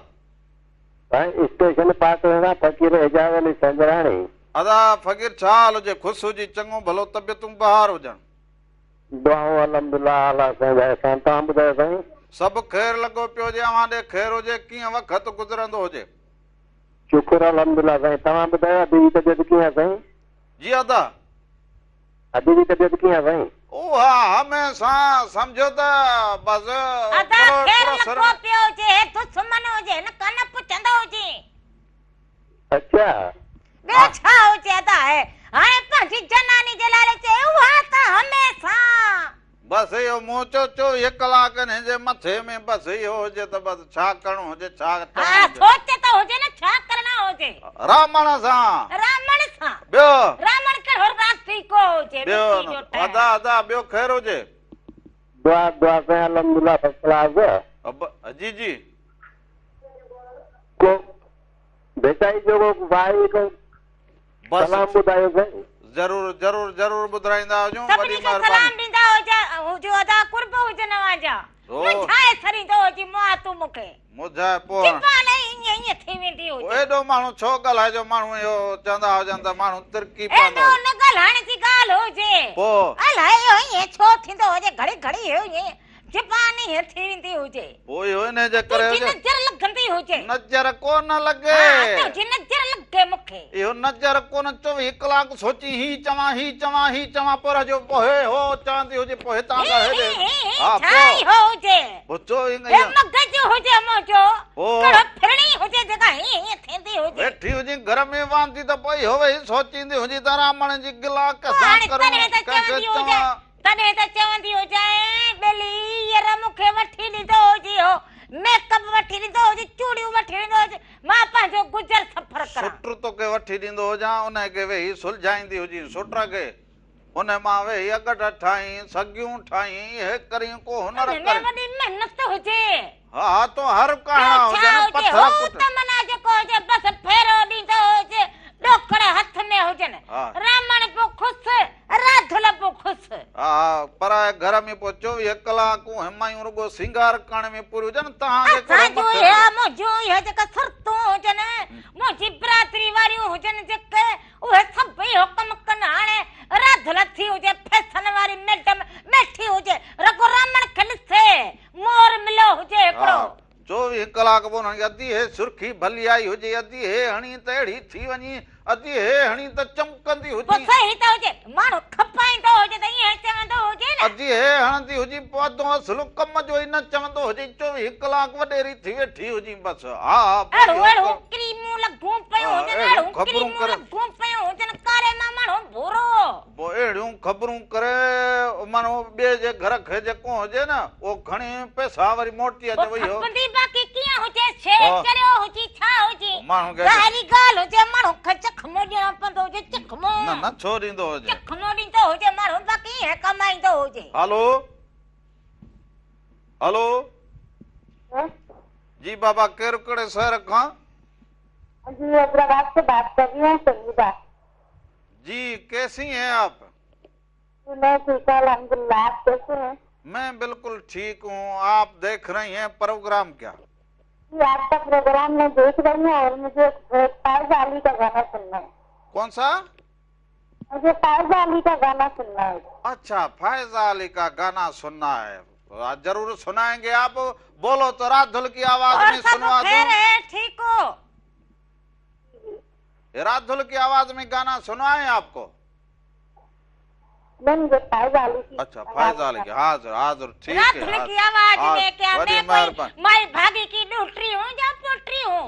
سائين اسٽيشن پاٽوي کان فقير اعجاز علي سنجراڻي. ادا فقير ڇا حال هجي خوش هجي چڱو ڀلو طبيعتون بهار هجن. دعائون الحمدلله اعليٰ سائين جا احسان توهان ٻڌايو سائين. سڀ خير لڳو پيو هجي اوهان ڏي خير هجي ڪيئن وقت گذرندو هجي. شڪر الحمدلله سائين توهان ٻڌايو ادي جي طبيعت ڪيئن آهي سائين. جي ادا. ادي جي طبيعت ڪيئن آهي سائين. اها هميشه سمجهو ته بس ادا خير لڳو پيو هجي هي دشمن هجي هن کان نه پڇندو هجين. اڇا. ٻيو ڇا هجي ادا هي هاڻي پنهنجي جناني جي لاء چئي اها ته هميشه. بس اهو مون چيو 24 ڪلاڪ هن جي مٿي ۾ بس اهو هجي ته بس ڇا ڪرڻو هجي ڇا چوڻو ها هجي. سوچ ته هجي نه ڇا ڪرڻا هجي. رامڻ سان. رامڻ سان. ٻيو. رامڻ ڪهڙو رانديڪو هجي ٻيو مٽي جو ٺهيل. ادا ادا ٻيو خير هجي. دعا دعا سائين الحمدلله فرسٽ ڪلاس. جي جي. ڪو ڀٽائي جو ڪو وائي ڪو بس ڪلام ٻڌايو سائين. ضرور ضرور ضرور ٻڌرائيندا هجون سڀني وڏي کي مهرباني. سلام ڏيندا هجو ادا قرب هجن اوهان جا. منجهائي ڇڏيندو هجي مئا تون مون کي. منجهائي پوء زبان ئي ائين ائين ٿي ويندي پوء هجي. ايڏو ماڻهو ڇو ڳالهائي جو ماڻهو اهو چوندا هجن ته ماڻهو ترڪي پوندو ايڏو هجي. نه ڳالهائڻ جي ڳالهه هجي. پوء. الائي اهو ائين ڇو ٿيندو هجي گهڙي گهڙي اهو ائين زبان ائين ٿي ويندي هجي. پوء اهو انهيء جي ڪري تنهنجي هجي. نظر لڳندي هجي. نظر ڪو نه لڳي. ها تنهنجي نظر لڳي مون کي. اهو نظر ڪو نه 24 ڪلاڪ سوچي هي چوان هي چوان هي چوان پر جو پوء هي هو چوندي هجي پوء هتان هي کان هي هيڏي هي هي ها ڇا پوء اهو هجي. پوء 24 هي مغز هجي منهنجو. پوء ڪهڙو ڦرڻي هجي جيڪا هي هي ٿيندي هجي. ويٺي هجي گهر ۾ واندي ته پوء اهو ويهي سوچيندي هجي ته رامڻ جي گلا پوء ڪنهن سان هاڻي ڪرون تڏهن ته ڪنهن کي چوندي هجي چوان. تڏهن ته چوندي هجانء، ٻيلي ير مون کي وٺي ڏيندو هجي هو، ميڪ اپ وٺي ڏيندو هجي، چوڙيون وٺي ڏيندو هجي، مان پنهنجو گذر سفر ڪران. سؤٽ توکي وٺي ڏيندو هجان، انهي کي ويهي سلجهائيندي هجين، سؤٽ کي انهي مان ويهي اڳٺ ٺاهين، سڳيون ٺاهين، اهي ڪرين، ڪو هنر انهي ۾ ڪرين. وڏي محنت هجي. ها ها تون هر ٻيو ڪاهڻا ڇا هجن، هجي، پٿر هو ڪٽ. ته معنيٰ جيڪو هجي بس ڦيرو ڏيندو هجي، ڏوڪڙ هٿ ۾ هجن، ها. رامڻ به خوش، راڌل به خوش. ها ها پرائي گهر ۾ پوء 24 ڪلاڪ اهي مايون رڳو سينگار ڪرڻ ۾ پوريون هجن، توهان کي ڪهڙو اسان جون مٿي اهي ۾. منهنجون اهي جيڪي سرتون هجن، منهنجي برادري واريون هجن جيڪي، اهي سڀ اهو ڪم ڪن، هاڻي راڌل ٿي هجي، فيشن واري ميڊم ويٺي هجي، رڳو رامڻ کي ڏسي، مور مليو هجي هڪڙو. ها، 24 ڪلاڪ به انهن کي ادي هي سرخي ڀلي آئي هجي، ادي هي هڻي ته اهڙي ٿي وڃي، ادي هي هڻي ته چمڪندي پوء هجي. صحيح ته هجي، ماڻهو کپائيندو هجي ته ائين چوندو هجي نه. ادي هي هڻندي هجي، پوء ادو اصل ڪم جو ئي نه چوندو هجي، 24 ڪلاڪ وڏيري ٿي ويٺي هجي بس. ها ها پوء اهڙو اهو اهڙو ڪر. ڪريمون لڳون پيون ها هجن، اهڙيون اهڙو خبرون ڪريمون ڪري. لڳون پيون هجن، ڪاري مان ماڻهو ڀورو. پوء اهڙيون خبرون ڪري ماڻهو ٻئي جي گهر کي جيڪو هجي نه اهو کڻي پئسا وري موٽي اچي پوء وئي هو. کپندي باقي ڪيئن هجي، شيء چريو هجي ڇا هجي، ماڻهو کي ظاهري ڳالهه هجي ماڻهو کي چکمو ڏيڻو پوندو هجي، چکمو. نه نه ڇو ڏيندو هجي. چکمو ڏيندو هجي ماڻهو باقي ائين ڪمائيندو هجي. هلو هلو جي بابا ڪير ڪهڙي شهر کان؟ جي حيدرآباد سي بات ڪر رهي هون سنجيده. جي ڪيسي هين آپ؟ جي مين ٺيڪ هون الحمدلله آپ ڪيسي هين؟ مين بلڪل ٺيڪ هون آپ ديک رهي هين پروگرام ڪيا؟ جي آپ ڪا پروگرام مين ديک رهي هون اور مجهي فائز علي ڪا گانا سننا هي. ڪون سا؟ مجهي فائز علي ڪا گانا سننا هي. اڇا فائز علي ڪا گانا سننا هي ضرور سنائين گي آپ بولو تو راڌل ڪي آواز اور مين سب سنوا خير دون. هي ٺيڪ هو. राधुल की आवाज में गाना सुनवाएं आपको? नहीं मुझे फायज अली की अच्छा फायज अली की हाजिर हाजिर ठीक है राधुल की आवाज में क्या मैं कोई माई भागी की डूटरी हूँ या पोटरी हूँ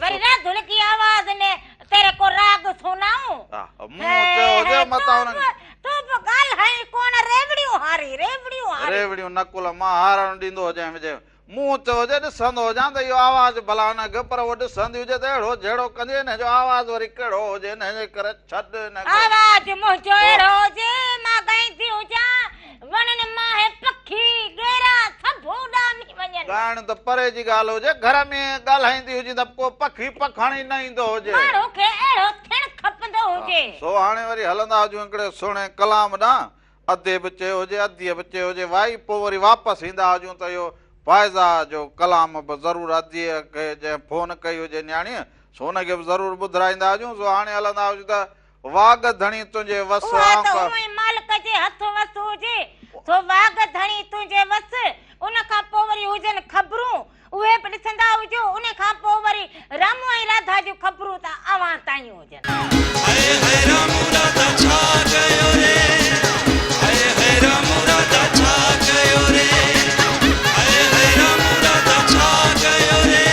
वरी राधुल की आवाज में तेरे को राग सुनाऊं मुंह ते हुजे मतां हुननि तूं बि ॻाल्हाई कोन रेवड़ियूं हारी रेवड़ियूं हारी रेवड़ियूं नकुल मां हारण ॾींदो हुजांइ विझे منهن تي هجي ڏسندو هجان ته اهو آواز ڀلا هن کي پر اهو ڏسندي هجي ته اهڙو جهيڙو ڪندي هن جو آواز وري ڪهڙو هجي ان جي ڪري ڇڏ هن کي. آواز منهنجو اهڙو هجي مان ڳائيندي هجان وڻن مان هي پکي ڳيرا سڀ اڏامي وڃن. ڳائڻ ته پري جي ڳالهه هجي گهر ۾ ڳالهائيندي هجين ته ڪو پکي پکڻ ئي نه ايندو هجي. ماڻهو کي اهڙو ٿيڻ کپندو هجي. سو هاڻي وري هلندا هجون هڪڙي سهڻي ڪلام ڏانهن. ادي به چيو هجي، اديء به چيو هجي، وائي پوء وري واپس ايندا هجون ته اهو فائزه جو ڪلام به ضرور اديء کي جنهن فون ڪئي هجي نياڻيء، سو ان کي به ضرور ٻڌرائيندا هجون، سو هاڻي هلندا هجون ته واڳ ڌڻي تنهنجي وس، اها ته هونئن ئي مالڪ جي هٿ وس هجي، سو واڳ ڌڻي تنهنجي وس، ان کان پوء وري هجن خبرون، اهي به ڏسندا هجو، ان کان پوء وري رامو ۽ راڌا جون خبرون ته اوهان تائين هجن. هاء هاء رامو راڌا ڇا ڪيو ري هاء هاء رامو راڌا ڇا ڪيو ري هاء هاء رامو راڌا ڇا ڪيو ري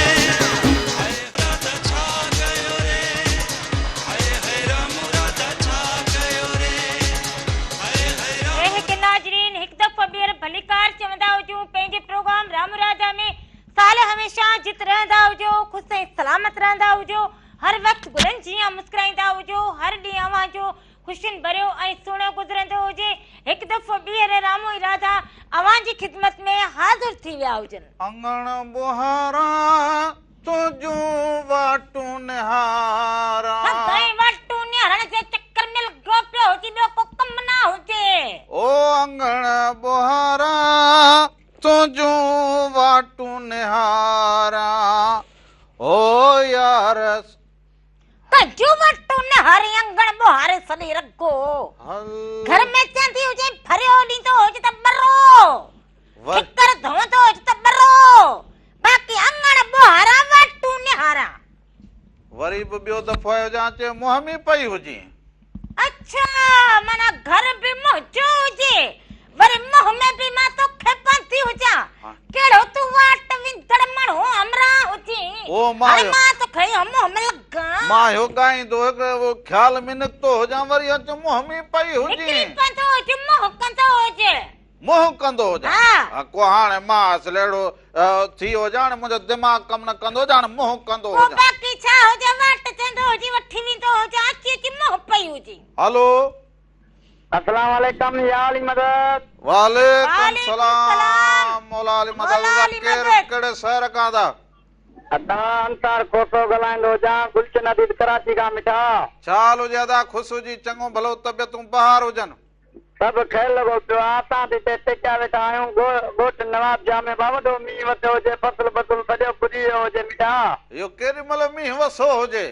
هاء راڌا ڇا ڪيو ري هاء هاء رامو راڌا ڇا ڪيو ري هاء هاء رامو. اي هڪ ناظرين هڪ دفعو ٻيهر ڀليڪار چوندا هجون پنهنجي پروگرام رام راڌا ۾ سال هميشه جت رهندا هجو خوش ۽ سلامت رهندا هجو هر وقت گلن جيان مسڪرائيندا هجو هر ڏينهن اوهان جو خوشين ڀريو ۽ سهڻو گذرندو هجي هڪ دفعو ٻيهر رامو ۽ راڌا اوهان جي خدمت ۾ حاضر ٿي ويا هجن. اڱڻ ٻهاران تنهنجون واٽون نهاران. سدائين واٽون نهارڻ جي چڪر ۾ لڳو پيو هجي ٻيو ڪو ڪم نه هجي. او اڱڻ ٻهاران تنهنجون واٽون نهاران او يار. تنهنجون واٽون نهاري اڱڻ ٻهاري سڏي رڳو گهر ۾ چوندي هجين ڦريو ڏيندو هج ته ٻرو. ٺڪر ڌوئندو هج ته ٻرو، باقي اڱڻ ٻوهارا واٽون نهارا. وري به ٻيو دفعو آيو جان چيو منهن ۾ پئي هجين. اڇا معنيٰ گهر به منهنجو هجي وري منهن ۾ به مان توکي پوندي هجان. ڪهڙو تون واٽ ويندڙ ماڻهو همراهه هجين. هاڻي مان توکي اهو منهن ۾ لڳان. مان اهو ڳائيندو هڪڙو خيال ۾ نڪتو هجان وري اچ منهن ۾ پئي هجين. نڪري پوندو هج منهن ڪندو هج. منهن ڪندو هجان. ها ڪو هاڻي مان اصل اهڙو ٿي ويو هجان هاڻي منهنجو دماغ ڪم نه ڪندو هجي هاڻي منهن ڪندو پوء هجان. باقي ڇا هجي واٽ چوندو هجي وٺي ويندو هجان اچي اچي منهن پئي هجي. هلو. السلام عليڪم يا علي مدد. وعليڪم وعليڪم سلام السلام مولا علي مدد مولا ادا علي ڪير مدد. ڪهڙي شهر کان ادا. ادا انصار کوسو ڳالهائيندو هجان گلشن حديد ڪراچي کان مٺا. ڇا حال هجي ادا خوش هجي چڱو ڀلو طبيعتون بهار هجن. سڀ خير لڳو پيو آ، اسان به هتي ٽڪيا ويٺا آهيون، ڳوٺ نواب شاهه ۾ با وڏو مينهن وسيو هجي، فصل ٻسل سڄو ٻڏي ويو هجي مٺا. اهو ڪيڏي مهل مينهن وسو هجي.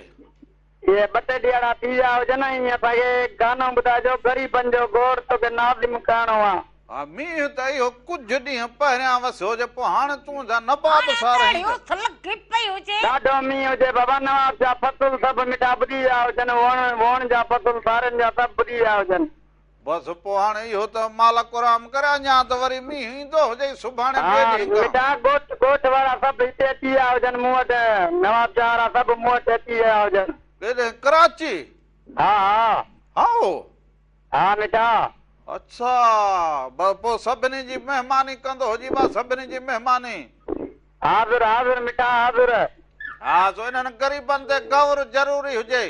اهي ٻه ٽي ڏيهاڙا ٿي ويا هجن ۽ اسان کي گانو ٻڌائجو غريبن جو گوڙ توکي ناظم ڪرڻو آ. ها مينهن ته اهو ڪجهه ڏينهن پهريان وسيو هجي پوء هاڻ تون جا نباب هاڻي سارهين ته اهڙي ته. اس لڳي پئي هجي. ڏاڍو مينهن هجي بابا نواب شاهه فصل سڀ مٺا ٻڏي ويا هجن ووڻ ووڻ جا فصل سارين جا سڀ ٻڏي ويا هجن. بس پوء هاڻي اهو ته مالڪ رحم ڪري اڃا ته وري مينهن ايندو هجئي سڀاڻي ها ٻئي ڏينهن کان. مٺا ڳوٺ ڳوٺ وارا سڀ هتي اچي ويا هجن مون وٽ نواب شاهه وارا سڀ مون وٽ اچي ويا هجن. ڪيڏانهن ڪراچي؟ ها ها. هائو. ها مٺا. اڇا بس پوء سڀني جي مهماني ڪندو هجي با سڀني جي مهماني. حاضر حاضر مٺا حاضر. ها سو انهن غريبن تي غور ضروري هجي.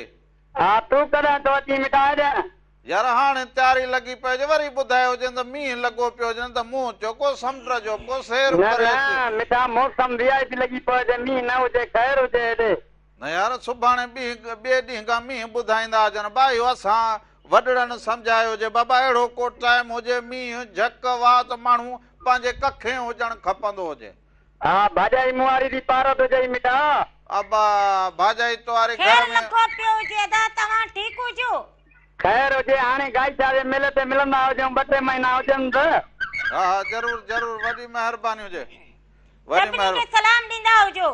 ها تون ڪڏهن ٿو اچين مٺا هيڏانهن؟ يار هاڻي تياري لڳي پئي هجي وري ٻڌايو هجين ته مينهن لڳو پيو هجي نه ته مون چيو ڪو سمنڊ جو ڪو سير نه ڪري اچ. نه مٺا موسم وي آء پي لڳي پيو هجي مينهن نه هجي خير هجي هيڏي. نه يار سڀاڻي ٻئي ڏينهن کان مينهن ٻڌائيندا هجن با اهو اسان وڏڙن سمجهايو هجي بابا اهڙو ڪو ٽائيم هجي مينهن جهڪ واء ته ماڻهو پنهنجي ڪکين هجڻ کپندو هجي. ها ڀاڄائي مون واري the پارت هجئي مٺا. ابا ڀاڄائي تو واري خير گهر ۾. لڳو پيو هجي ادا توهان ٺيڪ هجو. خير هجي هاڻي گائي شاهه جي ميلي تي ملندا هجون ٻه ٽي مهينا هجن ته. ها ها ضرور ضرور وڏي مهرباني هجي وڏي سڀني مهر. کي سلام ڏيندا هجو.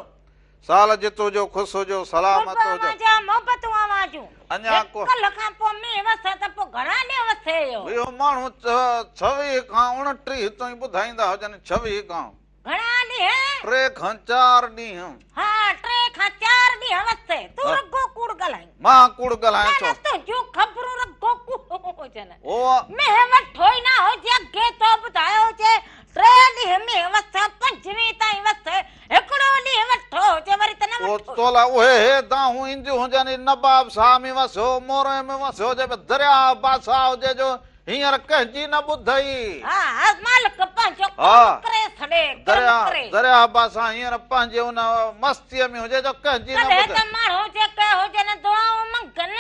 سال جت هجو خوش هجو سلامت قرب هجو. اوهان جا محبتون اوهان جون. اڃا ڪو. ڪلهه کان پوء مينهن وسي ته پوء گهڻا ڏينهن وسي اهو. اهو ماڻهو ڇويهه کان اڻٽيهه تائين ٻڌائيندا هجن ڇويهه کان. گهڻا ڏينهن؟ ٽي کان چار ڏينهن. ها ٽي کان چار ڏينهن وسي. تون رڳو ڪوڙ ڳالهائين. مان ڪوڙ ڳالهايان ڇو؟ نه نه تنهنجون خبرون رڳو ڪوڙ هجن. او. مينهن وٺو ئي نه هجي اڳي تو ٻڌايو هجي ٽي ڏينهن مينهن وسي پنجويهه تائين وسي هڪڙو ڏينهن وٺو هجي وري ته نه او وٺو. تو لاء اهي هي دانهون اينديون هجن اي نباب شاهه ۾ وسيو موري ۾ وسيو هجي به درياهه بادشاهه هجي جو هينئر ڪنهن جي نه ٻڌئي. ها ها مالڪ پنهنجو ڪرم ڪري ڇڏي ڪرم ڪري. درياهه بادشاهه هينئر پنهنجي ان مستيء ۾ هجي جو ڪنهن جي نه ڪڏهن ٻڌئي. ته ماڻهو جيڪي هجن دعائون منگن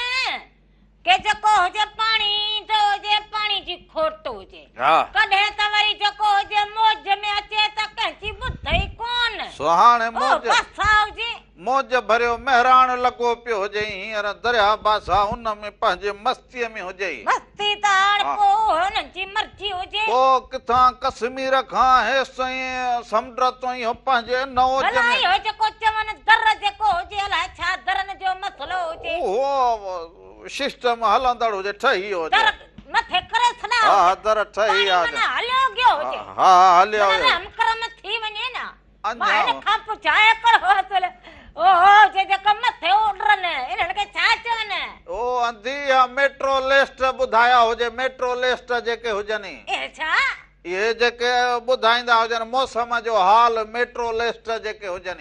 ڪي جيڪو هجي پاڻي ايندو هجي پاڻي جي کوٽ هجي. ها. ڪڏهن ته وري جيڪو هجي موج ۾ اچي ته ڪنهن جي ٻڌ ئي ڪونه. سو هاڻي او موج. باسا هجي. موج ڀريو مهراڻ لڳو پيو هجئي هينئر درياهه باسا ان ۾ پنهنجي مستيء ۾ هجئي. مستي ته هاڻ ها. پوء هنن جي مرضي هجي. پوء ڪٿان ڪشمير کان هيستائين سمنڊ تائين هو پنهنجي ان اوج ڀلا ۾. اهو جيڪو چون در جيڪو هجي الائي ڇا درن جو مسئلو هجي. اهو سسٽم هلندڙ هجي ٺهي ويو هجي. در مٿي ڪري ڇڏيا ها ها هجن. در ٺهي پاڻي ويا هجن. معنيٰ هليو گيو هجي. ها ها هليا معنيٰ ويو. رحم ڪرم ٿي وڃي نه. مان اڃا هن کان پڇان هڪڙو اصل اوهو جي جيڪا مٿي اڏرن انهن کي ڇا چون؟ او انڌي اها ميٽرو ليسٽ ٻڌايا هجي ميٽرو ليسٽ جيڪي هجن. اهي ڇا؟ اهي جيڪي ٻڌائيندا هجن موسم جو حال ميٽرو ليسٽ جيڪي هجن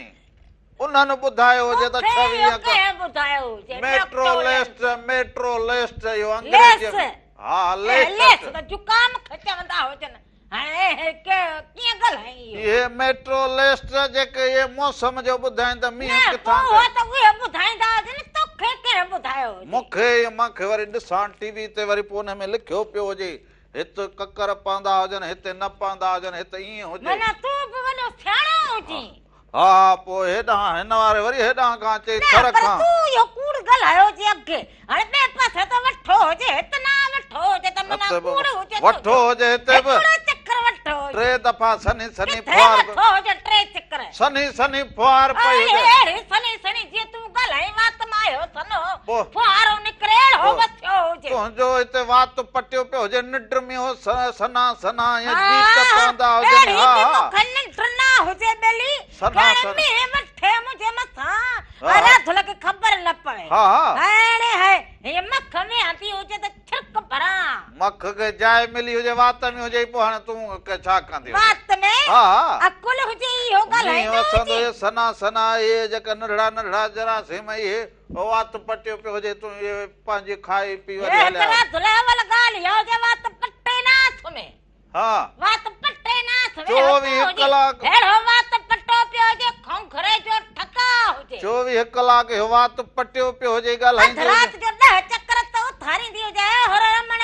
انهن ٻڌايو هجي ته مون کي ڇويهه اهو ڪنهن ٻڌايو هجي metro metro least metro least اهو انگريزي ليس ۾ ها اهي ليسٽ ليس ته زڪام کي چوندا هجن. هاڻي ڪيئن ڳالهائين اهو؟ اهي ميٽرو ليسٽ جيڪي اهي موسم جو ٻڌائين ته مينهن نه ڪٿان پوء ڪيو. اهو ته اهي ٻڌائيندا هجن توکي ڪنهن ٻڌايو هجي؟ مون کي مان کي وري ڏسان ٽي وي تي وري پوء ان ۾ لکيو پيو هجي هت ڪڪر پوندا هجن هتي نه پوندا هجن هت ائين هجي. معنيٰ تون به وڏو سياڻو هجين. ها ها پوء هيڏانهن هن واري وري هيڏانهن کان اچي نه ٿر پر کان. تون اهو ڪوڙ ڳالهايو هجي اڳي هاڻي ٻئي پاسي ته وٺو هجي هت نه وٺو هجي ته معنيٰ هت به ڪوڙ هجي وٺو تنهنجو هجي هتي به هڪڙو چڪر وٺو هجي ٽي دفعا سنهي سنهي ڪٿي ڦوهار وٺو هجي ٽي چڪر سنهي سنهي ڦوهار پئي اڙي هجي. اهڙي سنهي سنهي جيئن تون ڳالهائين وات مان اهو سنهو پوء ڦوهارو نڪري اهڙو پوء وسيو هجي. تنهنجو هتي وات پٽيو پيو هجي ننڊ ۾ هو سنها سنها ائين ها جيت پوندا هجن اهڙي ها به ها. مون کي ننڊ نه هجي ٻيلي سنها ڪهڙي سنها. مينهن وٺي منهنجي مٿان ها ها. راڌل کي خبر نه پوي ها ها. هاڻي هي هيء مک ويهندي هجي ته ڇرڪ ڀران. مک کي جاء ملي هجي وات ۾ هجي پوء هاڻي تون ڇا ڪندي هجين. وات ۾ ها ها. عقل هجي اهو مينهن ڳالهائيندو وسندو هجي. هجي سنها سنها اهي جيڪا ننڍڙا ننڍڙا جراثيم اهي وات پٽيو پيو هجي تون اهي پنهنجي کائي پي وري هي هليا هڪ وڃ. راڌل اول ڳالهه اها هجي وات پٽي نه سمهي. ها. وات پٽي نه سمهي چوويهه ڪلاڪ. اهڙو وات پٽو پيو هجي کونگهري جو ٺڪاء هجي. 24 ڪلاڪ اهو وات پٽيو پيو هجي ڳالهائيندي اڌ رات هجي. جو 10 چڪر ته اٿاريندي هجي اي حرامڻ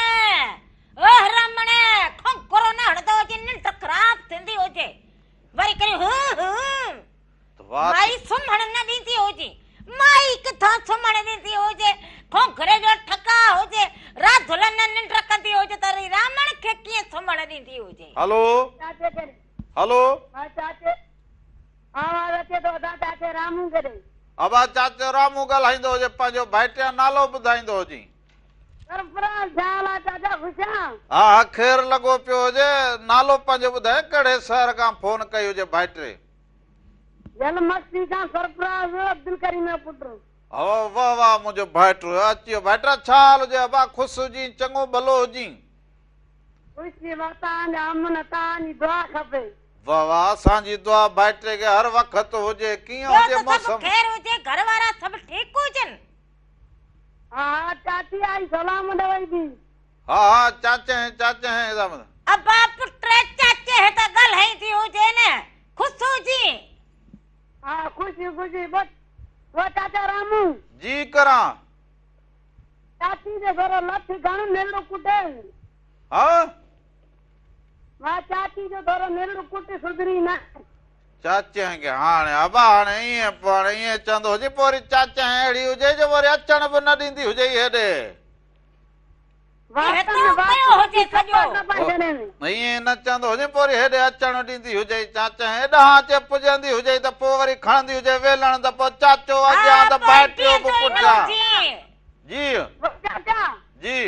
او حرامڻ کونگهرو نه هڻندو هجي ننڊ خراب ٿيندي هجي وري ڪري هو هو. ته وات. مائي سمهڻ نه ڏيندي هجي. مائي ڪٿان سمهڻ ڏيندي هجي. کونگهري جو ٺڪاء هجي. راڌل نه ننڊ ڪندي هجي ته وري رامڻ کي ڪيئن سمهڻ ڏيندي هجي. هلو چاچي ڪري. هلو. ها چاچي آواز اچي ٿو ادا چاچي رامون کي ڏي. ابا چاچو رامون ڳالهائيندو هجي پنهنجو ڀائٽيان نالو ٻڌائيندو هجي. سرفراز ڇا حال آ چاچا خوش آن. ها ها خير لڳو پيو هجي نالو پنهنجو ٻڌائي ڪهڙي شهر کان فون ڪئي هجي ڀائٽي. جل مستي کان سرفراز عبدالڪريم جو پٽ. هو واه واه منهنجو ڀائٽو اچي ويو ڀائٽا ڇا حال هجي ابا خوش هجين چڱو ڀلو هجين. خوش ٿي وا توهان جا امن توهان جي دعا کپي. واه واه اسان جي دعا ڀائٽي کي هر وقت هجي ڪيئن ٻيو هجي ته سڀ موسم. خير هجي گهر وارا سڀ ٺيڪ هجن. ها ها چاچي آئي سلام ڏوئي ٿي. ها ها چاچي هين چاچي هين. ابا پٽ چاچي هين ته ڳالهائيندي هجي نه خوش هجين. ها خوشي خوشي بس او چاچا رامو. جي ڪران. چاچي جي ٿورو لٺ گهڻ نرڙ ڪٽي. ها. وا چاچي جو ٿورو نرڙ ڪٽ سڌري نه. چاچي هين کي هاڻي ابا هاڻي ائين پوء هاڻي ائين چوندو هجي پوء وري چاچي هين اهڙي هجي جو وري اچڻ به نه ڏيندي هجي هيڏي. وات هتو ۾ وات پيو هجي سڄو. نه پائي ڇڏين. ائين نه چوندو هجي پوء وري هيڏي اچڻ ڏيندي هجي چاچي هين ايڏانهن اچي پڄندي هجي ته پوء وري کڻندي هجي ويلڻ ته پوء چاچو ها اڳيان ته پوء ڀائٽيو به بيهندو ئي نه پٺيان. هجي. جي. او چاچا. جي.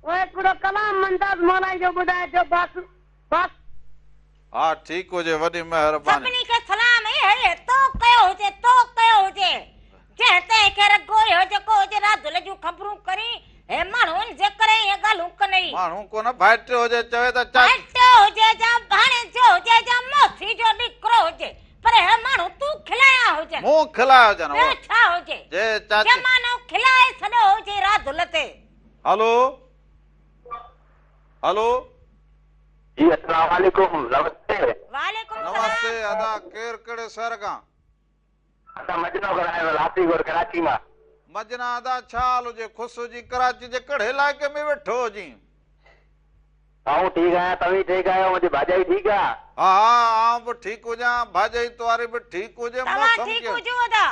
او هڪڙو ڪلام ممتاز مولائي جو ٻڌائجو بس بس. ها ٺيڪ هجي وڏي مهرباني. سڀني کي سلام اي هي تو ڪيو هجي تو ڪيو هجي جنهن تنهن کي رڳو اهو جيڪو هجي راڌل جون خبرون ڪرين هي ماڻهو ان جي ڪري ائين ڳالهيون ڪنئي. ماڻهو ڪونه ڀائٽيو هجي چوي ته چاچي. ڀائٽيو هجي جا ڀاڻيجو هجي جا موسي جو ڏيڪرو هجي پر هي ماڻهو تون کلايا هجن. مون کلايا هجن ٻيو ڇا هجي. جي چاچي. زمانو کلائي ڇڏيو هجي راڌل تي. هلو هلو. جي السلام عليڪم نمستي. وعليڪم نمستي سلام. ادا ڪير ڪهڙي شهر کان. ادا مجنو ڳالهايان لاٿي گور ڪراچي مان. مجنا ادا ڇا حال هجي خوش هجين ڪراچي جي ڪهڙي علائقي ۾ ويٺو هجين. آئون ٺيڪ آهيان، توهين ٺيڪ آهيو، منهنجي ڀاڄائي ٺيڪ آ؟ ها ها آئون به ٺيڪ هجان، ڀاڄائي توهاري به ٺيڪ هجي، توهان موسم ٺيڪ ڪيئن؟ هجو ادا.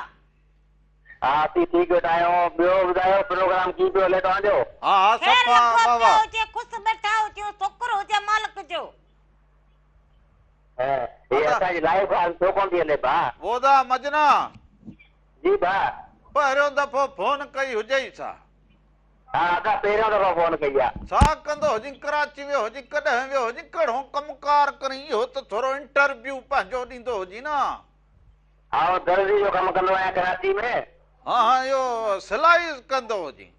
ها اسين ٺيڪ ويٺا آهيون، ٻيو ٻڌايو پروگرام ڪيئن پيو هلي توهان جو؟ ها ها خير صفا لڳو واهه پيو واهه. هجي، خوش ويٺا هجون، شڪر هجي مالڪ جو. هي ادا. اسان جي لائيو ڪال ڇو ڪونه ٿي هلي ڀاء؟ ادا مجنا. جي ڀاء. پهريون دفعو فون ڪئي هجئي ڇا؟ ها ادا پهريون دفعو فون ڪئي آ. ڇا ڪندو هجين ڪراچي ويو هجين ڪڏهن ويو هجين ڪهڙو ڪم ڪار ڪرين اهو ته ٿورو انٽرويو پنهنجو ڏيندو هجين نه. آئون درزي جو ڪم ڪندو آهيان ڪراچي ۾. ها ها اهو سلائي ڪندو هجين.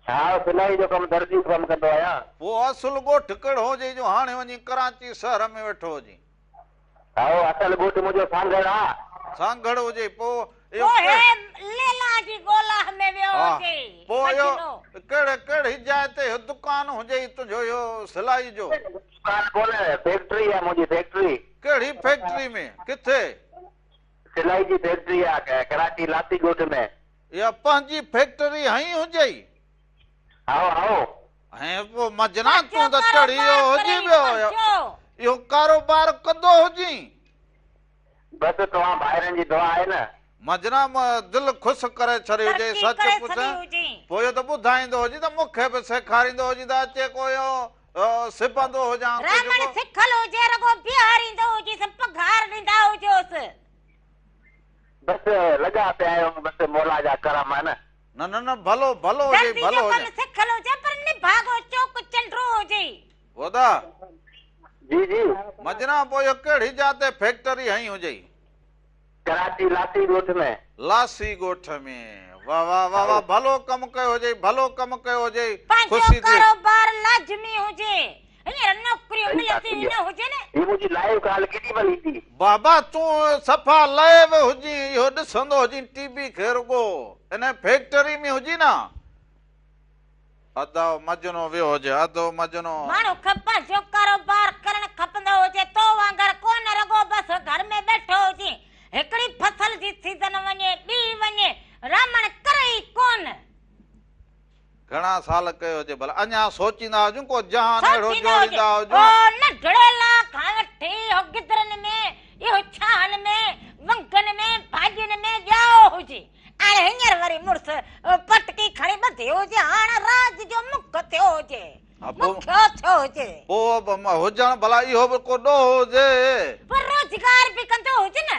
ها سلائي جو ڪم درزي جو ڪم ڪندو آهيان. پوء اصل ڳوٺ ڪهڙو هجئي جو هاڻي وڃي ڪراچي شهر ۾ ويٺو هجين. هائو اصل ڳوٺ منهنجو سانگهڙ آ. سانگهڙ هجي پوء اهو پوء هي ليلا جي ڳولا ۾ ويو ها هجي پوء اهو مجنو. ڪهڙي ڪهڙي جاء تي اهو دڪان هجئي تنهنجو اهو سلائي جو. دڪان ڪونه فيڪٽري آ منهنجي فيڪٽري. ڪهڙي فيڪٽري ۾ ڪٿي. سلائي جي فيڪٽري آ ڪراچي لاسي ڳوٺ ۾. اها پنهنجي فيڪٽري هنئي هجئي. هائو هائو. ۽ پوء مجنا پنهنجو تون ته چڙهي ڪاروبار ويو هجين ڪرين ٻيو پنهنجو. اهو ڪاروبار ڪندو هجين. بس توهان ڀائرن جي دعا آهي نه. مجنا دل خوش ڪري ڇڏي هجئي ترقي سچ ڪري پڇ ڇڏي هجين. پوء اهو ته ٻڌائيندو هجين ته مون کي به سيکاريندو هجين ته اچي ڪو اهو سبندو هجان ڪجهه رامڻ ڪو. سکل هجي رڳو بيهاريندو هجيس پگهار ڏيندا هجوس. بس لڳا پيا آهيون بس مولا جا ڪرم آهن. نه نه نه ڀلو ڀلو هجئي درزي جو ڀلو ڪم هجئي. سکل هجي پر نڀاڳو چوڪ چنڊو هجي. ادا. جي جي. مجنا پوء اهو ڪهڙي جاء تي فيڪٽري هنئي هجئي. ڪراچي لاسي ڳوٺ ۾. لاسي ڳوٺ ۾. واه واه واه واه ڀلو ڪم ڪيو هجئي ڀلو ڪم ڪيو هجئي پنهنجو خوشي ٿي. ڪاروبار لازمي هجي. هينئر نوڪريون صحيح ٿا ملنديون ئي نه هجن. هي منهنجي لائيو ڪال ڪيڏي مهل ايندي. بابا تون صفا لائيو هجين اهو ڏسندو هجين ٽي وي کي رڳو ان فيڪٽري ۾ هجين نه ادا مجنو ويو هجي ادو مجنو. ماڻهو کي پنهنجو ڪاروبار ڪرڻ کپندو هجي تو وانگر ڪونه رڳو بس گهر ۾ ٻيٺو هجين هڪڙي فصل جي سيزن وڃي ٻي وڃي رامڻ ڪري ئي ڪونه. گهڻا سال ڪيو هجي ڀلا اڃا سوچيندا هجون ڪو جهان اهڙو سوچيندا هجي جوڙيندا او هجون. ننڍڙي لا کان وٺي اهو گدرن ۾ اهو ڇانهن ۾ ونگن ۾ ڀاڄين ۾ ڄائو هجي هاڻي هينئر وري مڙس پٽڪي کڻي ٻڌي هجي هاڻ راڄ جو مک ٿيو هجي ها پوء مکيو ٿيو هجي. پوء به هجڻ ڀلا اهو به ڪو ڏوهه هجي. پر روزگار به ڪندو هجي نه.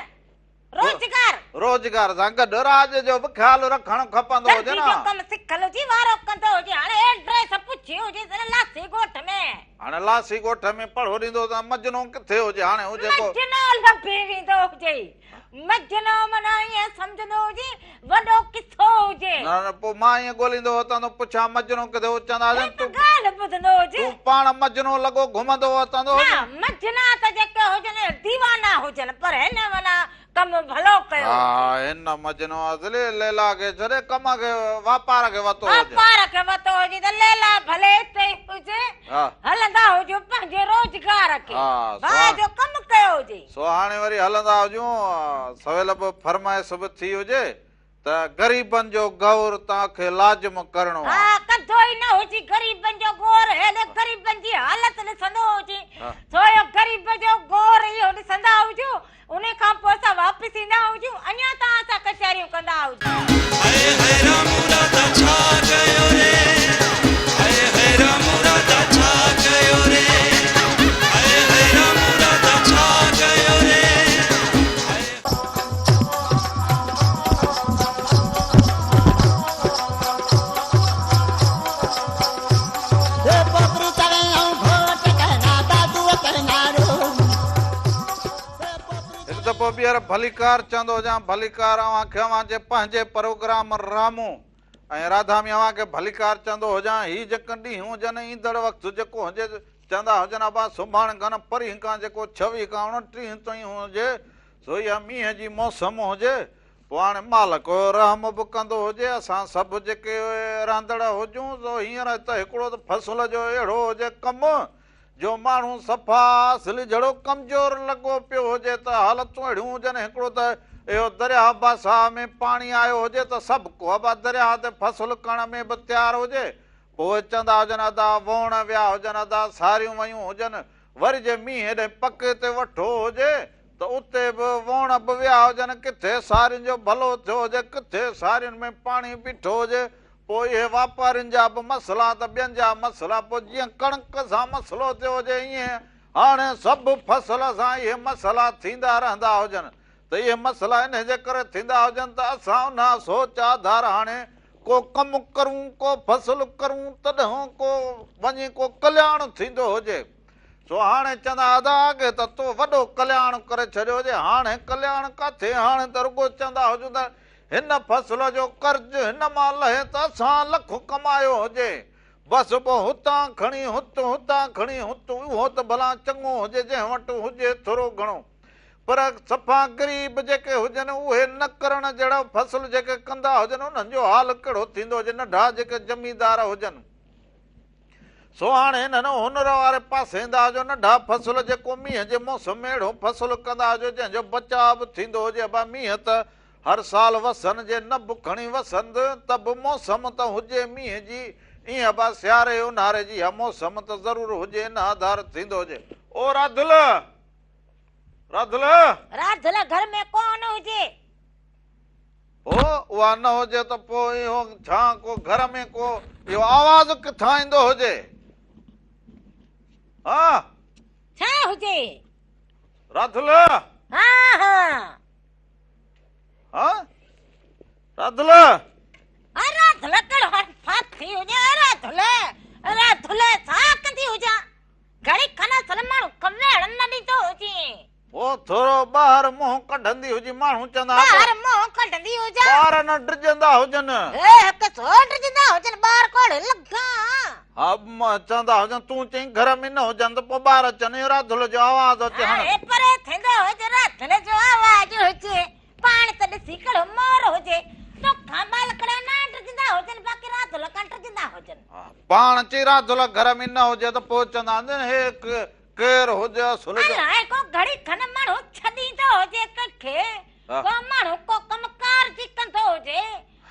روزگار. روزگار سان گڏ راڄ جو به خيال رکڻ کپندو هجي درزي نه. جو ڪم سکيل هجي وارو ڪندو هجي هاڻي ايڊريس پڇي هجيس نه لاسي ڳوٺ ۾. هاڻي لاسي ڳوٺ ۾ پڙهو ڏيندو ته مجنون ڪٿي هجي هاڻي هو جيڪو. مجنون لڀي ويندو هجي مجنون معنيٰ ائين سمجهندو هجي وڏو قصو هجي. نه نه پوء مان ائين ڳوليندو وتندو پڇان مجنون ڪٿي هو چوندا هجن هڪ تون. ڳالهه ٻڌندو هجي. تون پاڻ مجنون لڳو گهمندو وتندو نه هجين. مجنا ته جيڪي هجن ديوانا هجن پر هن معنيٰ ڪم ڀلو ڪيو ها هجي. هن مجنون اصلي ليلا کي ڇڏي ڪم کي واپار کي وتو هجي. واپار کي وتو هجي ته ليلا ڀلي اتي ئي هجي ها. هلندا هجون پنهنجي روزگار کي ها واهه جو ڪم ڪيو هجي. سو هاڻي وري هلندا هجون سويل به فرمائش به ٿي هجي ته غريبن جو غور توهان کي لازم ڪرڻو آ. ها ڪندو ئي نه هجي غريبن جو غور هيڏي غريبن جي حالت ڏسندو هجي سو اهو غريب جو غور اهو ڏسندا هجون انهي کان پوء اسان واپس ايندا هجون اڃا توهان سان ڪچهريون ڪندا هجون. هاء هاء رامو راڌا ڇا ڪيو ري هاء هاء رامو راڌا ڇا ڪيو ري هاء هاء رامو راڌا ڇا ڪيو ري هاء. هڪ دفعو ٻيهر ڀليڪار چوندو هجان ڀليڪار اوهان کي اوهان جي پنهنجي پروگرام رامو ۽ راڌا ۾ اوهان کي ڀليڪار چوندو هجان هي جيڪي ڏينهن هجن ايندڙ وقت جيڪو هجي چوندا هجن ابا سڀاڻ کان نه پرينهن کان جيڪو ڇويهه کان اڻٽيهه تائين هجي سو اها مينهن جي موسم هجي پوء هاڻي مالڪ رحم به ڪندو هجي اسان سڀ جيڪي رهندڙ هجون سو هينئر ته هڪڙو ته فصل جو اهڙو هجي ڪم جو ماڻهو صفا اصلي جھڙو ڪمزور لڳو پيو هجي ته حالتون اهڙيون هجن هڪڙو ته اهو درياهه باساهه ۾ پاڻي آيو هجي ته سڀ ڪو ابا درياهه تي فصل ڪرڻ ۾ به تيار هجي. پوء چوندا هجن ادا ووڻ ويا هجن ادا ساريون ويون هجن وري جي مينهن هيڏانهن پڪي تي وٺو هجي ته اتي به ووڻ به ويا هجن ڪٿي سارين جو ڀلو ٿيو هجي ڪٿي سارين ۾ پاڻي بيٺو هجي پوء اهي واپارين جا به مسئلا ته ٻين جا مسئلا پوء جيئن ڪڻڪ سان مسئلو ٿيو هجي ايئن هاڻي سڀ فصل سان اهي مسئلا ٿيندا رهندا هجن ته اهي مسئلا انهي جي ڪري ٿيندا هجن ته اسان ان سوچ آڌار هاڻي ڪو ڪم ڪرون ڪو فصل ڪرون تڏهن ڪو وڃي ڪو ڪلياڻ ٿيندو هجي. سو هاڻي چوندا ادا اڳي ته تو وڏو ڪلياڻ ڪري ڇڏيو هجي هاڻي ڪلياڻ ڪاٿي هاڻي ته رڳو چوندا هجون ته هن فصل جو قرض هن مان لهي ته اسان لک ڪمايو هجي. بس پوء هتان کڻي هت هتان کڻي هت اهو ته ڀلا چڱو هجي جنهن وٽ هجي ٿورو گهڻو پر صفا غريب جيڪي هجن اهي نه ڪرڻ جهڙا فصل جيڪي ڪندا هجن انهن جو حال ڪهڙو ٿيندو هجي ننڍا جيڪي زميندار هجن سو هاڻي انهن هنر واري پاسي ايندا هجو ننڍا فصل جيڪو مينهن جي موسم ۾ اهڙو فصل ڪندا هجو جنهن جو بچاء به ٿيندو هجي ابا مينهن ته هر سال وسن جي نه به کڻي وسند ته به موسم ته هجي مينهن جي ائين ابا سياري اونهاري جي اها موسم ته ضرور هجي ان آڌار ٿيندو هجي. او راڌل! راڌل! راڌل گهر ۾ ڪونه هجي. هو اها نه هجي ته پوء اهو ڇا ڪو گهر ۾ ڪو اهو آواز ڪٿان ايندو هجي؟ ها؟ ڇا هجي؟ راڌل! ها ها. ها راڌل راڌل ڪهڙو هاڻ ڦاٿي هجي راڌل راڌل ڇا ڪندي هجان گهڙي کن اصل ماڻهو کي ويهڻ نه ڏيندو هجي پوء ٿورو ٻاهر منهن ڪڍندي هجي ماڻهو چوندا ٻاهر منهن ڪڍندي هجان ٻار نه ڊڄندا هجن هي هڪ ڇو ڊڄندا هجن ٻار ڪوڙ لڳا ها چوندا هجن تون چئين گهر ۾ نه هجن ته پوء ٻار اچن اهو راڌل جو آواز اچي هاڻ. هاڻي پري ٿيندو هجي راڌل جو آواز هجي پاڻ ته ڏسي ڪهڙو مور هجي توکان ٻالڪڙا نه ڊڄندا هجن باقي راڌل کان ڊڄندا هجن. پاڻ چئي راڌل گهر ۾ نه هجي ته پوء چوندا هجن هي ڪير هجي اصل جو. الائي ڪو گهڙي کن ماڻهو ڇڏيندو هجي ڪنهن کي ڪو ماڻهو ڪو ڪم ڪار جي ڪندو هجي.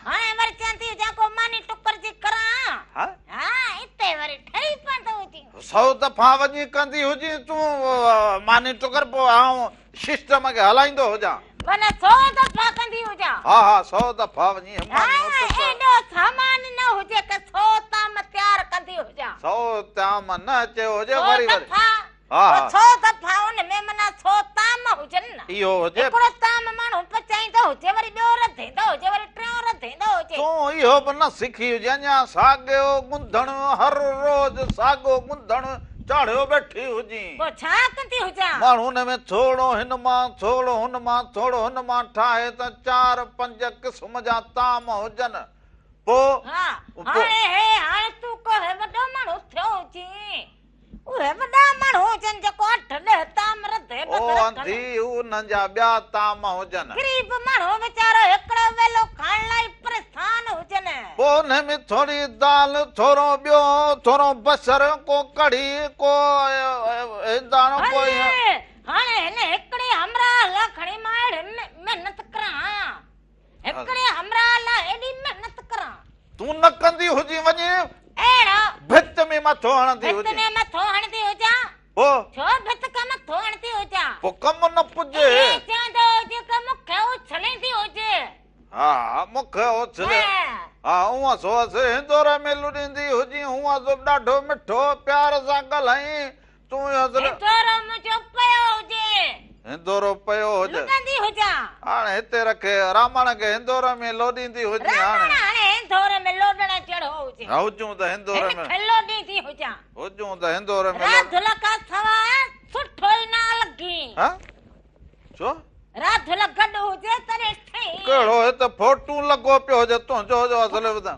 هاڻي وري چوان ٿي هجان ڪو ماني ٽڪر جي ڪران. ها؟ ها اتي وري ٺهي پوندو هجين. سئو دفعا وڃي ڪندي هجين تون ماني ٽڪر پوء آئون سسٽم کي هلائيندو هجان. معنيٰ سئو دفعا ڪندي هجان. ها ها سئو دفعا وڃي ماني ها ايڏو سامان نه هجي ته سئو طعام تيار ڪندي هجان. سئو طعام نه چيو هجي وري وري. ها ها. سو دفعا ان ۾ معنيٰ سو طعام هجن نه. اهو هجي. هڪڙو طعام ماڻهو پچائيندو هجي وري ٻيو رڌيندو هجي وري ٽيون رڌيندو هجي. تون اهو به نه سکي هجين اڃا ساڳيو ڳنڌڻ هر روز ساڳو ڳنڌڻ چاڙهيو ويٺي هجين. پوء ڇا ڪندي هجان. ماڻهو ان ۾ ٿورو هن مان ٿورو هن مان ٿورو هن مان ٺاهي ته چار پنج قسم جا طعام هجن. پوء. ها هاڻي هي هاڻي تون ڪو هي وڏو ماڻهو ٿيو هجين. اهي وڏا ماڻهو هجن جيڪو اٺ ڏهه طعام رڌي او بس رکن. انڌي انهن جا ٻيا طعام هجن. غريب ماڻهو ويچارو هڪڙو ويلو کائڻ لاء ئي پريشان هجن. پوء انهي ۾ ٿوري دال، ٿورو ٻيو، ٿورو بصر، ڪو ڪڙهي، ڪو هنداڻو، ڪو هل هاڻي هن هڪڙي همراهه لاء کڻي مان اهڙي محنت ڪران. هڪڙي همراهه لاء ايڏي محنت ڪران. تون نه ڪندي هجين وڃي اهڙو. ڀت ۾ مٿو هڻندي هجين. ڀت ۾ مٿو هڻندي هجان. پوء. ڇو ڀت کي مٿو هڻندي هجان. پوء ڪم نه پڄي. ائين چوندو هجي ڪه مون کي اڇليندي هجي. ها مون کي اڇلي. ها هونء سو هندوري ۾ لڏيندي هجين هونء سو ڏاڍو مٺو پيار سان ڳالهائين تون اصل. هندورو منهنجو پيو هجي. هندورو پيو هجي. لڏندي هجان. هاڻ هتي رکي رامڻ کي هندوري ۾ لوڏيندي هجين هاڻي. رامڻ هاڻي هندوري ۾ لوڏڻ جهڙو هجي. هجون ته هندوري ۾. هن کي لوڏيندي هجان. هجون ته هندوري ۾. راڌل کان سواء سٺو ئي نه لڳين. ها ڇو؟ راڌل گڏ هجي تڏهن ٺهي. ڪهڙو هت فوٽو لڳو پيو هجي تنهنجو جو اصل ٻڌاء.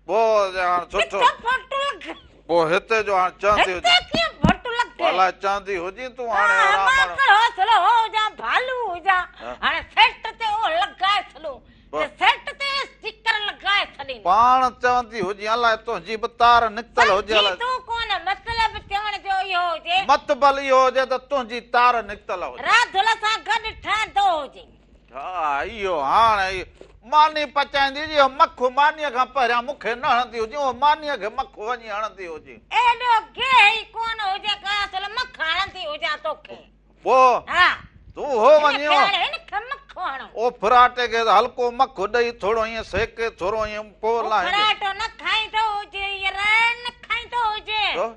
پوء هاڻ سٺو. هت فوٽو لڳ. پوء هتي جو هاڻ چوندي هجين. هتي ڪيئن فوٽو لڳي. الائي چوندي هجين تون هاڻي ها رامڻ. مان ڪهڙو اصل هو هجان ڀالو هجان هاڻي سيٽ تي اهو لڳائي ڇڏون ته سيٽ تي اسٽيڪر لڳائي ڇڏين. پاڻ چوندي هجين الائي تنهنجي به تار نڪتل هجي الائي. سمجهين تون ڪونه مطلب چوڻ جو اهو هجي. مطبل اهو هجي ته تنهنجي تار نڪتل هجي. راڌل سان گڏ ٺهندو هجين. ها اهو هاڻ ماني پچائيندي هجي، اهو مک مانيء کان پهريان مون کي نه هڻندي هجي، اهو مانيء کي مک وڃي هڻندي هجي. ايڏو گيهه ئي ڪونه هجي ڪا اصل مک هڻندي هجان توکي. پوء ها. تون هو هن وڃي کي هاڻي هن کي مک هڻو. او ڦراٽي کي هلڪو مک ڏئي ٿورو ائين سيڪي ٿورو ائين پوء هو لاهيندي. ڦراٽو نه کائيندو هجي ير نه کائيندو هجي. ڇو؟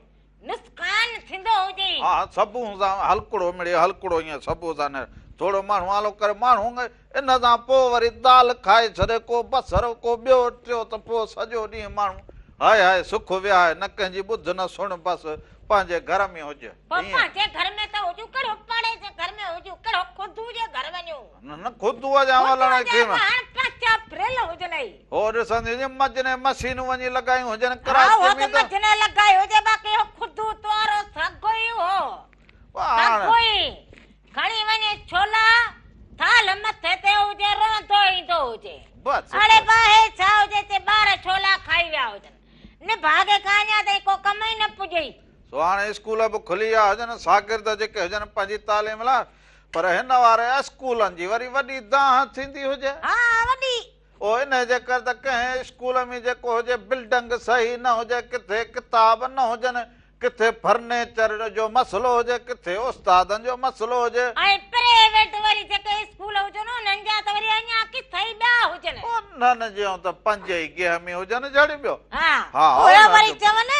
نسقان ٿيندو هجي. ها صبح سان هلڪڙو مڙئي هلڪڙو ائين صبح سان نه ٿورو ماڻهو آلو ڪري ماڻهو ان سان پوء وري دال کائي ڇڏي ڪو بصر ڪو ٻيو ٽيو ته پوء سڄو ڏينهن ماڻهو هاء هاء سک وهاء نه ڪنهن جي ٻڌ نه سڻ بس پنهنجي گهر ۾ هج پوء ائين. پنهنجي گهر ۾ ته هجون ڪهڙو پاڙي جي گهر ۾ هجون ڪهڙو خدو جي گهر وڃون. نه نه خدوء جا خدوء ولڻ جا کي وهڻ پنهنجا ڀريل هجنئي. هو ڏسندي هجي مجني مشينون وڃي لڳايون هجن ها اهو ڪراچيء ته ۾ ته. مجني لڳائي هجي باقي اهو خدو توارو ساڳو ئي هو هاڻ. ساڳو ئي کڻي وڃي ڇولا ٿالهه مٿي تي هجي روئندو ايندو هجي. بس. اڙي با هي ڇا هجي چي ٻار ڇولا کائي ويا هجن. نڀاڳي کان اڃا تائين ڪو ڪم ئي نه پڄئي. سو هاڻي اسڪول به کلي ويا هجن شاگرد جيڪي هجن پنهنجي تعليم لاء پر هن واري اسڪولن جي وري وڏي دانهن ٿيندي هجي. ها وڏي. او انهي جي ڪري ته ڪنهن اسڪول ۾ جيڪو هجي بلڊنگ صحيح نه هجي، ڪٿي ڪتاب نه هجن، ڪٿي فرنيچر جو مسئلو هجي، ڪٿي استادن جو مسئلو هجي. ۽ پرائيويٽ وري جيڪي اسڪول هجن انهن جا ته وري اڃا ڪٿي ئي ٻيا هجن. انهن جون ته پنج ئي گيهه ۾ هجن جهڙي ٻيو. ها ها اهي انهن وري جو. چون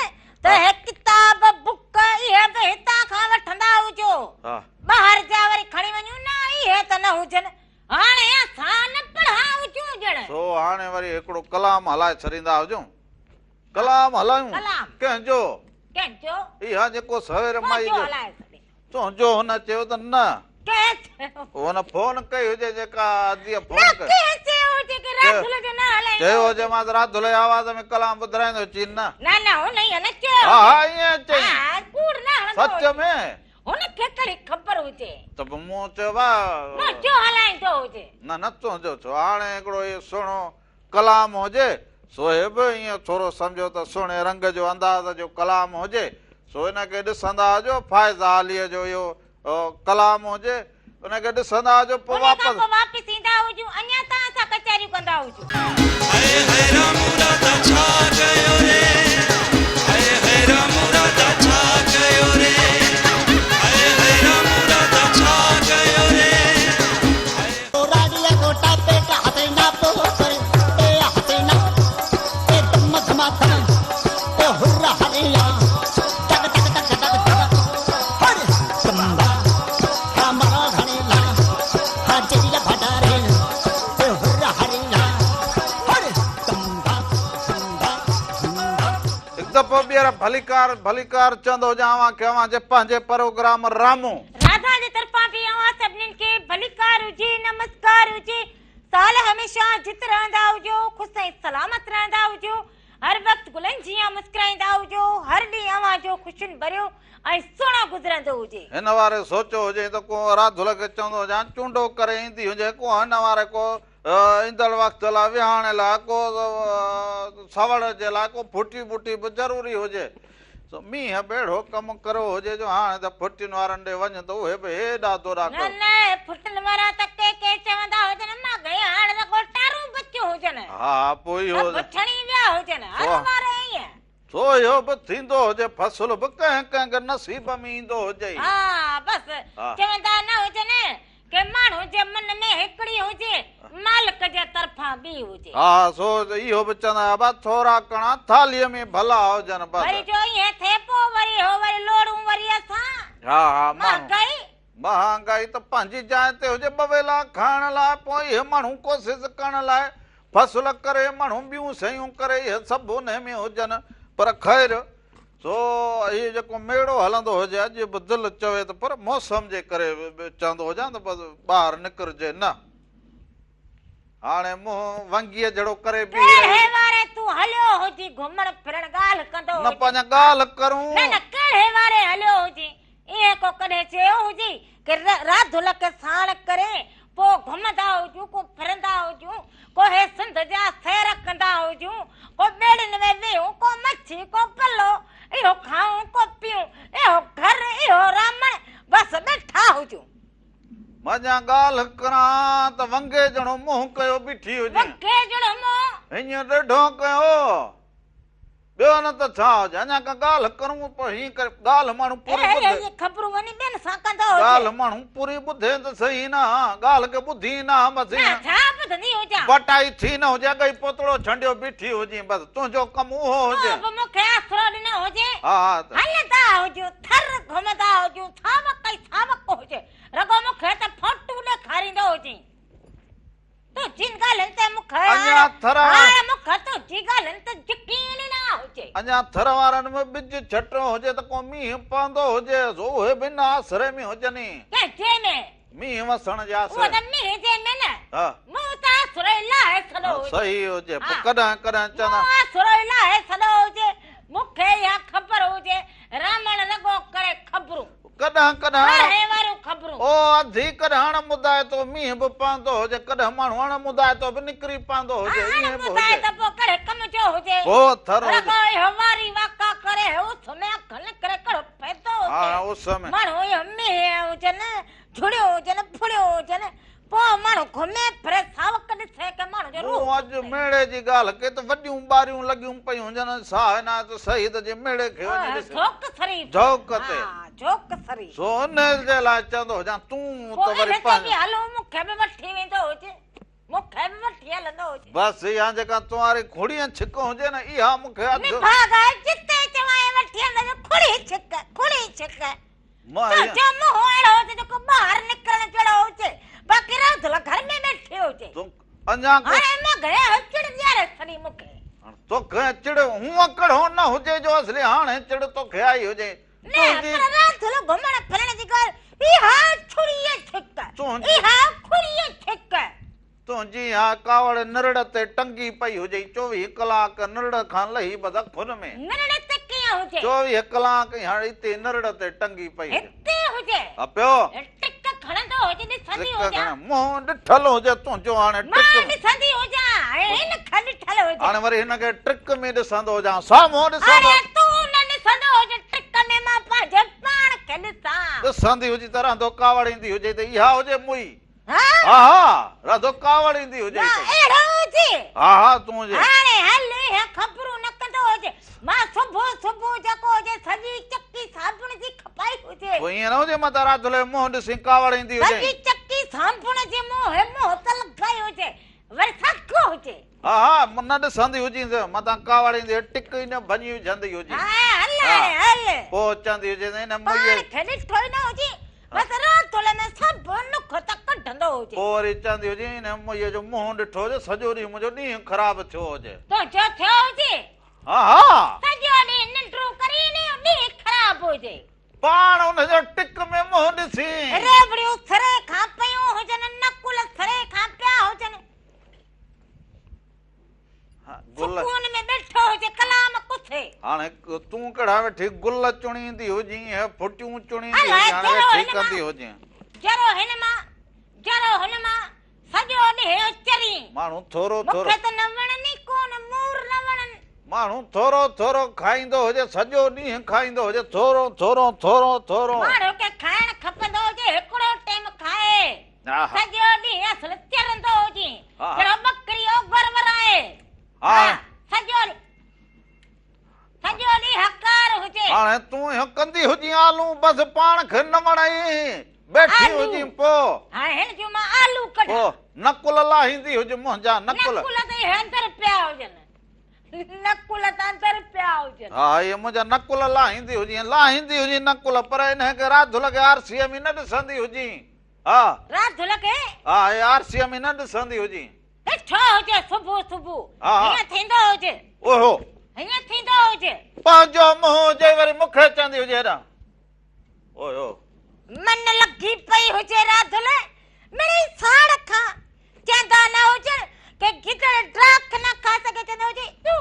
ته هي ڪتاب بڪ اهي به هتان کان وٺندا هجو. ها. ٻاهر جا وري کڻي وڃون نه اهي ته نه هجن. هاڻي اسان نه پڙها هجون ڄڻ. سو هاڻي وري هڪڙو ڪلام هلائي ڇڏيندا هجون. ڪلام هلايون؟ ڪلام. ڪنهن جو؟ ڪنهن جو؟ اها جيڪو سوير مائي منهنجو جو. هلائي ڇڏي. تنهنجو هن چيو ته نه. ڪنهن چيو؟ هن فون ڪئي هجي جيڪا اديء فون نه ڪئي. ڪنهن چيو هجي ڪي راڌل جو نه هلائيندو چيو هجي. هجي مان ته راڌل جي آواز ۾ ڪلام ٻڌرائيندو چي نه. نه نه هن ائين نه چيو ها هجي. ها ائين چئي. ها ڪوڙ نه هڻندو سچ هجي. ۾. هن کي ڪهڙي خبر هجي. ته به مون چيو وا. منهنجو هلائيندو هجي. نه نه تنهنجو ڇو هاڻي هڪڙو هي سهڻو ڪلام هجي سو هي به ائين ٿورو سمجهو ته سهڻي رنگ جو انداز جو ڪلام هجي سو ان کي ڏسندا هجو فائزه عليء جو اهو ڪلام هجي ان کي ڏسندا هجو پوء انهيء کان واپس. پوء واپس ايندا هجون اڃا تان اسان ڪچهريون ڪندا هجون. هاء هاء رامو راڌا ڇا ڪيو ري هاء هاء رامو راڌا ڇا ڪيو ري هاء هاء رامو راڌا ڇا ڪيو ري هڪ دفعو ٻيهر ڀليڪار ڀليڪار چوندو هجان اوهان کي اوهان جي پنهنجي پروگرام رامو. راڌا جي طرفان به اوهان سڀنين کي ڀليڪار هجي نمسڪار هجي سال هميشه جت رهندا هجو خوش ۽ سلامت رهندا هجو هر وقت گلن جيان مسڪرائيندا هجو هر ڏينهن اوهان جو خوشين ڀريو ۽ سهڻو گذرندو هجي. هن واري سوچيو هجي ته ڪو راڌل کي چوندو هجان چونڊو ڪري ايندي هجي ڪو هن واري ڪو ايندڙ وقت لاء وهاڻي لاء ڪو سوڙ جي لاء ڪو ڦٽي ٻٽي به ضروري هجي سو مينهن به اهڙو ڪم ڪريو هجي جو هاڻي ته ڦٽين وارن ڏي وڃ ته اهي به هيڏا دوڏا نه ڪيو. نه ڦٽن وارا ته ڪي ڪي چوندا هجن ماڳهين هاڻي رڳو ٽارون بچيون هجن. ها پوء اهو سڀ ڇڻي ويا هجن هر واري ائين. سو اهو به ٿيندو هجي فصل به ڪنهن ڪنهن کي نصيب ۾ ايندو هجي. ها بس چوندا نه هجن ڪي ماڻهو جي من ۾ هڪڙي هجي مالڪ جي طرفان ٻي هجي. ها سو اهو به چوندا هئا ابا ٿورا ڪڻا ٿالهيء ۾ ڀلا هجن بس. وري جو ائين ٿئي پوء وري هو وري لوڙون وري اسان. ها ها ماڻهو. مهانگائي. مهانگائي ته پنهنجي جاء تي هجي ٻه ويلا کائڻ لاء پوء اهي ماڻهو ڪوشش ڪرڻ لاء فصل ڪري ماڻهو ٻيون شيون ڪري اهي سڀ انهي ۾ هجن پر خير سو هي جيڪو ميڙو هلندو هجي اڄ به دل چوي ته پر موسم جي ڪري چوندو هجان ته بس ٻاهر نڪرجي نه هاڻي منهن ونگيء جهڙو ڪري بيهي رهي. ڪهڙي واري تون هليو هجين گهمڻ ڦرڻ ڳالهه ڪندو نه هجين. پنهنجا ڳالهه ڪرون. نه نه ڪهڙي واري هليو هجين ائين ڪو ڪڏهن چيو هجي ڪي راڌل کي ساڻ ڪري پوء گهمندا هجون ڪو ڦرندا هجون ڪو هي سنڌ جا سير ڪندا هجون ڪو ٻيڙين ۾ ويهون ڪو مڇي ڪو پلو اهو کائون ڪو پيئون اهو گهر اهو رامڻ بس ٻيٺا هجون. مان اڃا ڳالهه ڪران ته ونگي جهڙو منهن ڪيو بيٺي هجين. ونگي جهڙو منهن؟ هينئن ڏيڍو ڪيو. ٻيو نه ته ڇا هجي. اڃا ڪا ڳالهه ڪرون پوء هينئن ڪري ڳالهه ماڻهو پوري اهي ٻڌي. اهي خبرون وڃي ٻين سان ڪندا هجي. ڳالهه ماڻهو پوري ٻڌي ته سهي نه. ڳالهه کي ٻڌي نه بس نه هينئن. ڇا ٻڌندي هجان. بٽائي ٿي نه هجي اڳ ئي پوتڙو ڇنڊيو بيٺي هجين بس تنهنجو ڪم اهو هجي. تو به مون کي آسرو ڏنو هجي. ها ها ته. هلندا هجون ٿر گهمندا هجون ساوڪ ئي ساوڪ هجي. رڳو مون کي ته فوٽو ڏيکاريندو هجين. تون جن ڳالهين تي مون کي اڃا ٿر هاڻ مون کي تنهنجي ڳالهين تي يقين ئي نه هجي. اڃا ٿر وارن ۾ ٻج ڇٽو هجي ته ڪو مينهن پوندو هجي سو اهي به ان آسري ۾ هجن ئي. ڪنهن جي ۾؟ مينهن وسڻ جي آسري. اهو ته مينهن جي ۾ نه. ها. مون ته آسرو ئي لاهي ڇڏيو هجي. صحيح هجي. پوء ڪڏهن ڪڏهن چوندا. مون آسرو ئي لاهي ڇڏيو هجي. مون کي اها خبر هجي رامڻ رڳو ڪري خبرون. ڪڏهن ڪڏهن ورهين واريون خبرون. او اڌي ڪڏهن اڻ مدائتو مينهن به پوندو هجي، ڪڏهن ماڻهو اڻ مدائتو به نڪري پوندو هجي، اڻ ائين به هجي. مدائتو پوء ڪهڙي ڪم جو هجي. پوء ٿر هجي. رڳو اهو واري واڪا ڪري اس ۾ اک نڪري ڪهڙو فائدو هجي. ها اس ۾. ماڻهو اهو مينهن هجن، جهڙيون هجن، ڦڙيون هجن، پوء ماڻهو گهمي ڦري ساوڪ ڏسي ڪي ماڻهو جو روح مون اڄ ميڙي جي ڳالهه ڪئي ته وڏيون ٻاريون لڳيون پيون هجن، ساهه نه آيو ته شهيد جي ميڙي کي وڃي ڏس. جهوڪ شريف. جهوڪ تي. ها جهوڪ شريف. سو انهيء جي لاء چوندو هجان تون ته وري پوء ان تي پنهنجو. به هلون مون کي به وٺي ويندو هجي. مون کي به وٺي هلندو هجي. بس اها جيڪا تنهاري کڙيء ڇڪ هجي نه اها مون کي اڌ. نڀاڳا جتي چوانء وٺي هلندو کڙي ڇڪ کڙي ڇڪ. تنهنجو منهن اهڙو هجي جيڪو ٻاهر نڪرڻ جهڙو هجي، باقي راڌل گهر ۾ ويٺي هجي. هاڻي مان گهڻي چڙ ڏياري ڇڏي مون کي. توکي چڙ هونء ڪڙهو نه هجي جو اصلي هاڻي چڙ توکي آئي هجي. نه پر راڌل گهمڻ ڦرڻ جي ڳالهه اها ڇڙيء ڇڪ، اها کڙيء ڇڪ. تنهنجي اها ڪاوڙ نرڙ تي ٽنگي پئي هجئي، 24 ڪلاڪ نرڙ کان لهي بس اکين ۾. نرڙ تي ڪيئن هجي؟ 24 ڪلاڪ هاڻي اتي نرڙ تي ٽنگي پئي هجي. هتي هجي. ها پيو. ٽڪ کڻندو هجي ڏسندي ٽڪ هجان. کڻ منهن ڏٺل هجي تنهنجو هاڻي ٽڪ. مان ڏسندي هجان ۽ هن کي ڏٺل هجي. هاڻي وري هن کي ٽرڪ ۾ ڏسندو هجان سامهون ڏسندو. هاڻي تون نه ڏسندو هج ٽرڪ ۾ مان پنهنجي پاڻ کي ڏسان. ڏسندي هجي ته رهندو ڪاوڙ ايندي هجي ته اها هجي موئي. ها ها رڌو ڪاوڙ ايندي هجي ته اهڙو هجي. ها ها تون هجي. هاڻي هل اها خبرون نه ڪندو هجي. مان صبح صبح جيڪو هجي سڄي چڪي صابڻ جي کپائي هجي. پوء ائين نه هجي متان راڌل جو منهن ڏسي ڪاوڙ ايندي هجي. سڄي چڪي صابڻ جي منهن منهن ته لڳائي هجي وري ساڳيو هجي. ها ها نه ڏسندي هجينس متان ڪاوڙ ايندي هجي ٽڪ ئي نه ڀڃي وجهندي هجي. ها هل هاڻي هل. پوء چوندي هجيس هن موئي. پاڻ کي ڏٺو ئي نه هجي. بس رات ٿلهي ۾ سڀ نک ته ڪڍندو هجي. پوء وري چوندي هجي، ان موئيء جو منهن ڏٺو هجي، سڄو ڏينهن منهنجو ڏينهن خراب ٿيو هجي. تنهنجو ٿيو هجي. ها ها. سڄو ڏينهن ننڊون ڪري ان جو ڏينهن خراب هجي. پاڻ ان جو ٽڪ ۾ منهن ڏسي. ريوڙيون سري کان پيون هجن، نقل سري کان پيا هجن. سڪون ۾ ويٺو هجي ڪلام ڪٿي. هاڻي تون ڪهڙا ويٺي گل چڻيندي هجين هي ڦٽيون چڻيندي هجين هاڻي ويٺي ڪندي هجين. ذرو هن مان ذرو هن مان سڄو ڏينهن چرين. ماڻهو ٿورو ٿورو. مون کي ته نه وڻن ئي ڪونه مور نه وڻن. ماڻهو ٿورو ٿورو کائيندو هجي سڄو ڏينهن کائيندو هجي ٿورو ٿورو ٿورو ٿورو. ماڻهو کي کائڻ کپندو هجي هڪڙو ٽيم کائي. سڄو ڏينهن اصل چرندو هجين، جهڙو ٻڪري اوگهر ورائي. سڄو سڄو ڏينهن هڪار هجي. هاڻي تون اهو ڪندي هجين آلون بس پاڻ کي نه وڻئي ويٺي هجين پوء. هاڻي هن جون مان آلو ڪڍان. پوء نقل لاهيندي هج منهنجا نقل. نقل ته اهي اندر پيا هجن. نقل ته اندر پيا هجن. ها اهي منهنجا نقل لاهيندي هجين لاهيندي هجين نقل پر انهي کي راڌل کي آرسيء ۾ نه ڏسندي هجين. ها. رات لڳي. ها هي آرسيء ۾ نه ڏسندي هجين. ڏٺو هجي صبح صبح. ها ها. هيئن ٿيندو هجي. اوهو. هيئن ٿيندو هجي. پنهنجو منهن هجي وري مون کي چوندي هجي هيڏانهن. اوهو. من لڳي پئي هجي راڌل مڙئي ساڙ کان چوندا نه هجن ڪي گدڙ ڊاک نه کائي سگهي چوندو هجي تون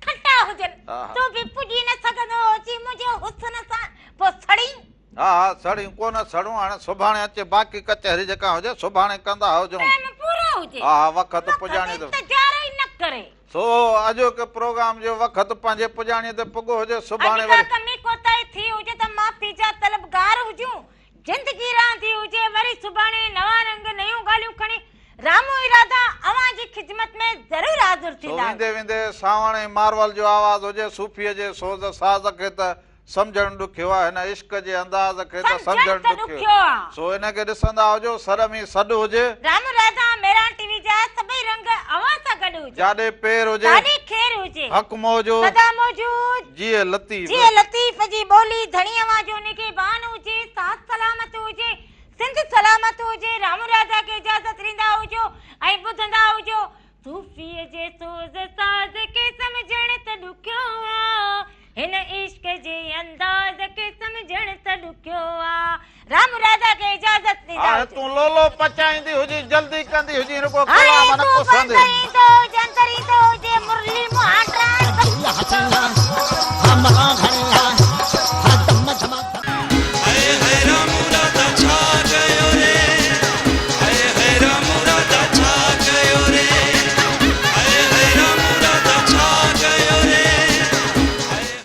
کٽا هجن تون به پڄي نه سگهندو هجين منهنجي حسن سان پوء سڙين. ها ها سڙيون ڪو نه سڙون هاڻي سڀاڻي اچي باقي ڪچهري جيڪا هجي سڀاڻي ڪندا هجون. ٽائيم پورو هجي. ها ها وقت پڄاڻي تي. انتظار ئي نه ڪري. سو اڄوڪي پروگرام جو وقت پنهنجي پڄاڻي تي پڳو هجي سڀاڻي وري. اڄ ڪا ڪمي ڪوتاهي ٿي هجي ته معافي جا طلبگار هجون. زندگي رهندي هجي وري سڀاڻي نوان رنگ نيون ڳالهيون کڻي رامو ارادا اوهان جي خدمت ۾ ضرور حاضر سو ٿيندا. ويندي ويندي سانوڻ ۽ مارول جو آواز هجي صوفيء جي سوز ساز کي ته سمجهڻ ڏکيو آ هن عشق جي انداز کي ته سمجهڻ سمجهڻ ته ڏکيو ڏکيو آ. سو ان کي ڏسندا هجو سر ۾ سڏ هجي. رام راڌا ميران ٽي وي جا سڀئي رنگ اوهان سان گڏ هجن. جاڏي پير هجي. تاڏي خير هجي. حق موجود. سدا موجود. جيئي لطيف. جيئي لطيف جي ٻولي ڌڻي اوهان جو نگهبان هجي ساٿ سلامت هجي سنڌ سلامت هجي رام راڌا کي اجازت ڏيندا هجو ۽ ٻڌندا هجو صوفيء جي سوز ساز کي سمجهڻ ته ڏکيو آ هن عشق جي انداز کي سمجهڻ ته ڏکيو آ رام راڌا کي اجازت ڏيندا هاڻي هجو. تون لولو پچائيندي هجين جلدي ڪندي هجين رڳو هاڻي ڪلام نه تون پسندي. بند ايندو.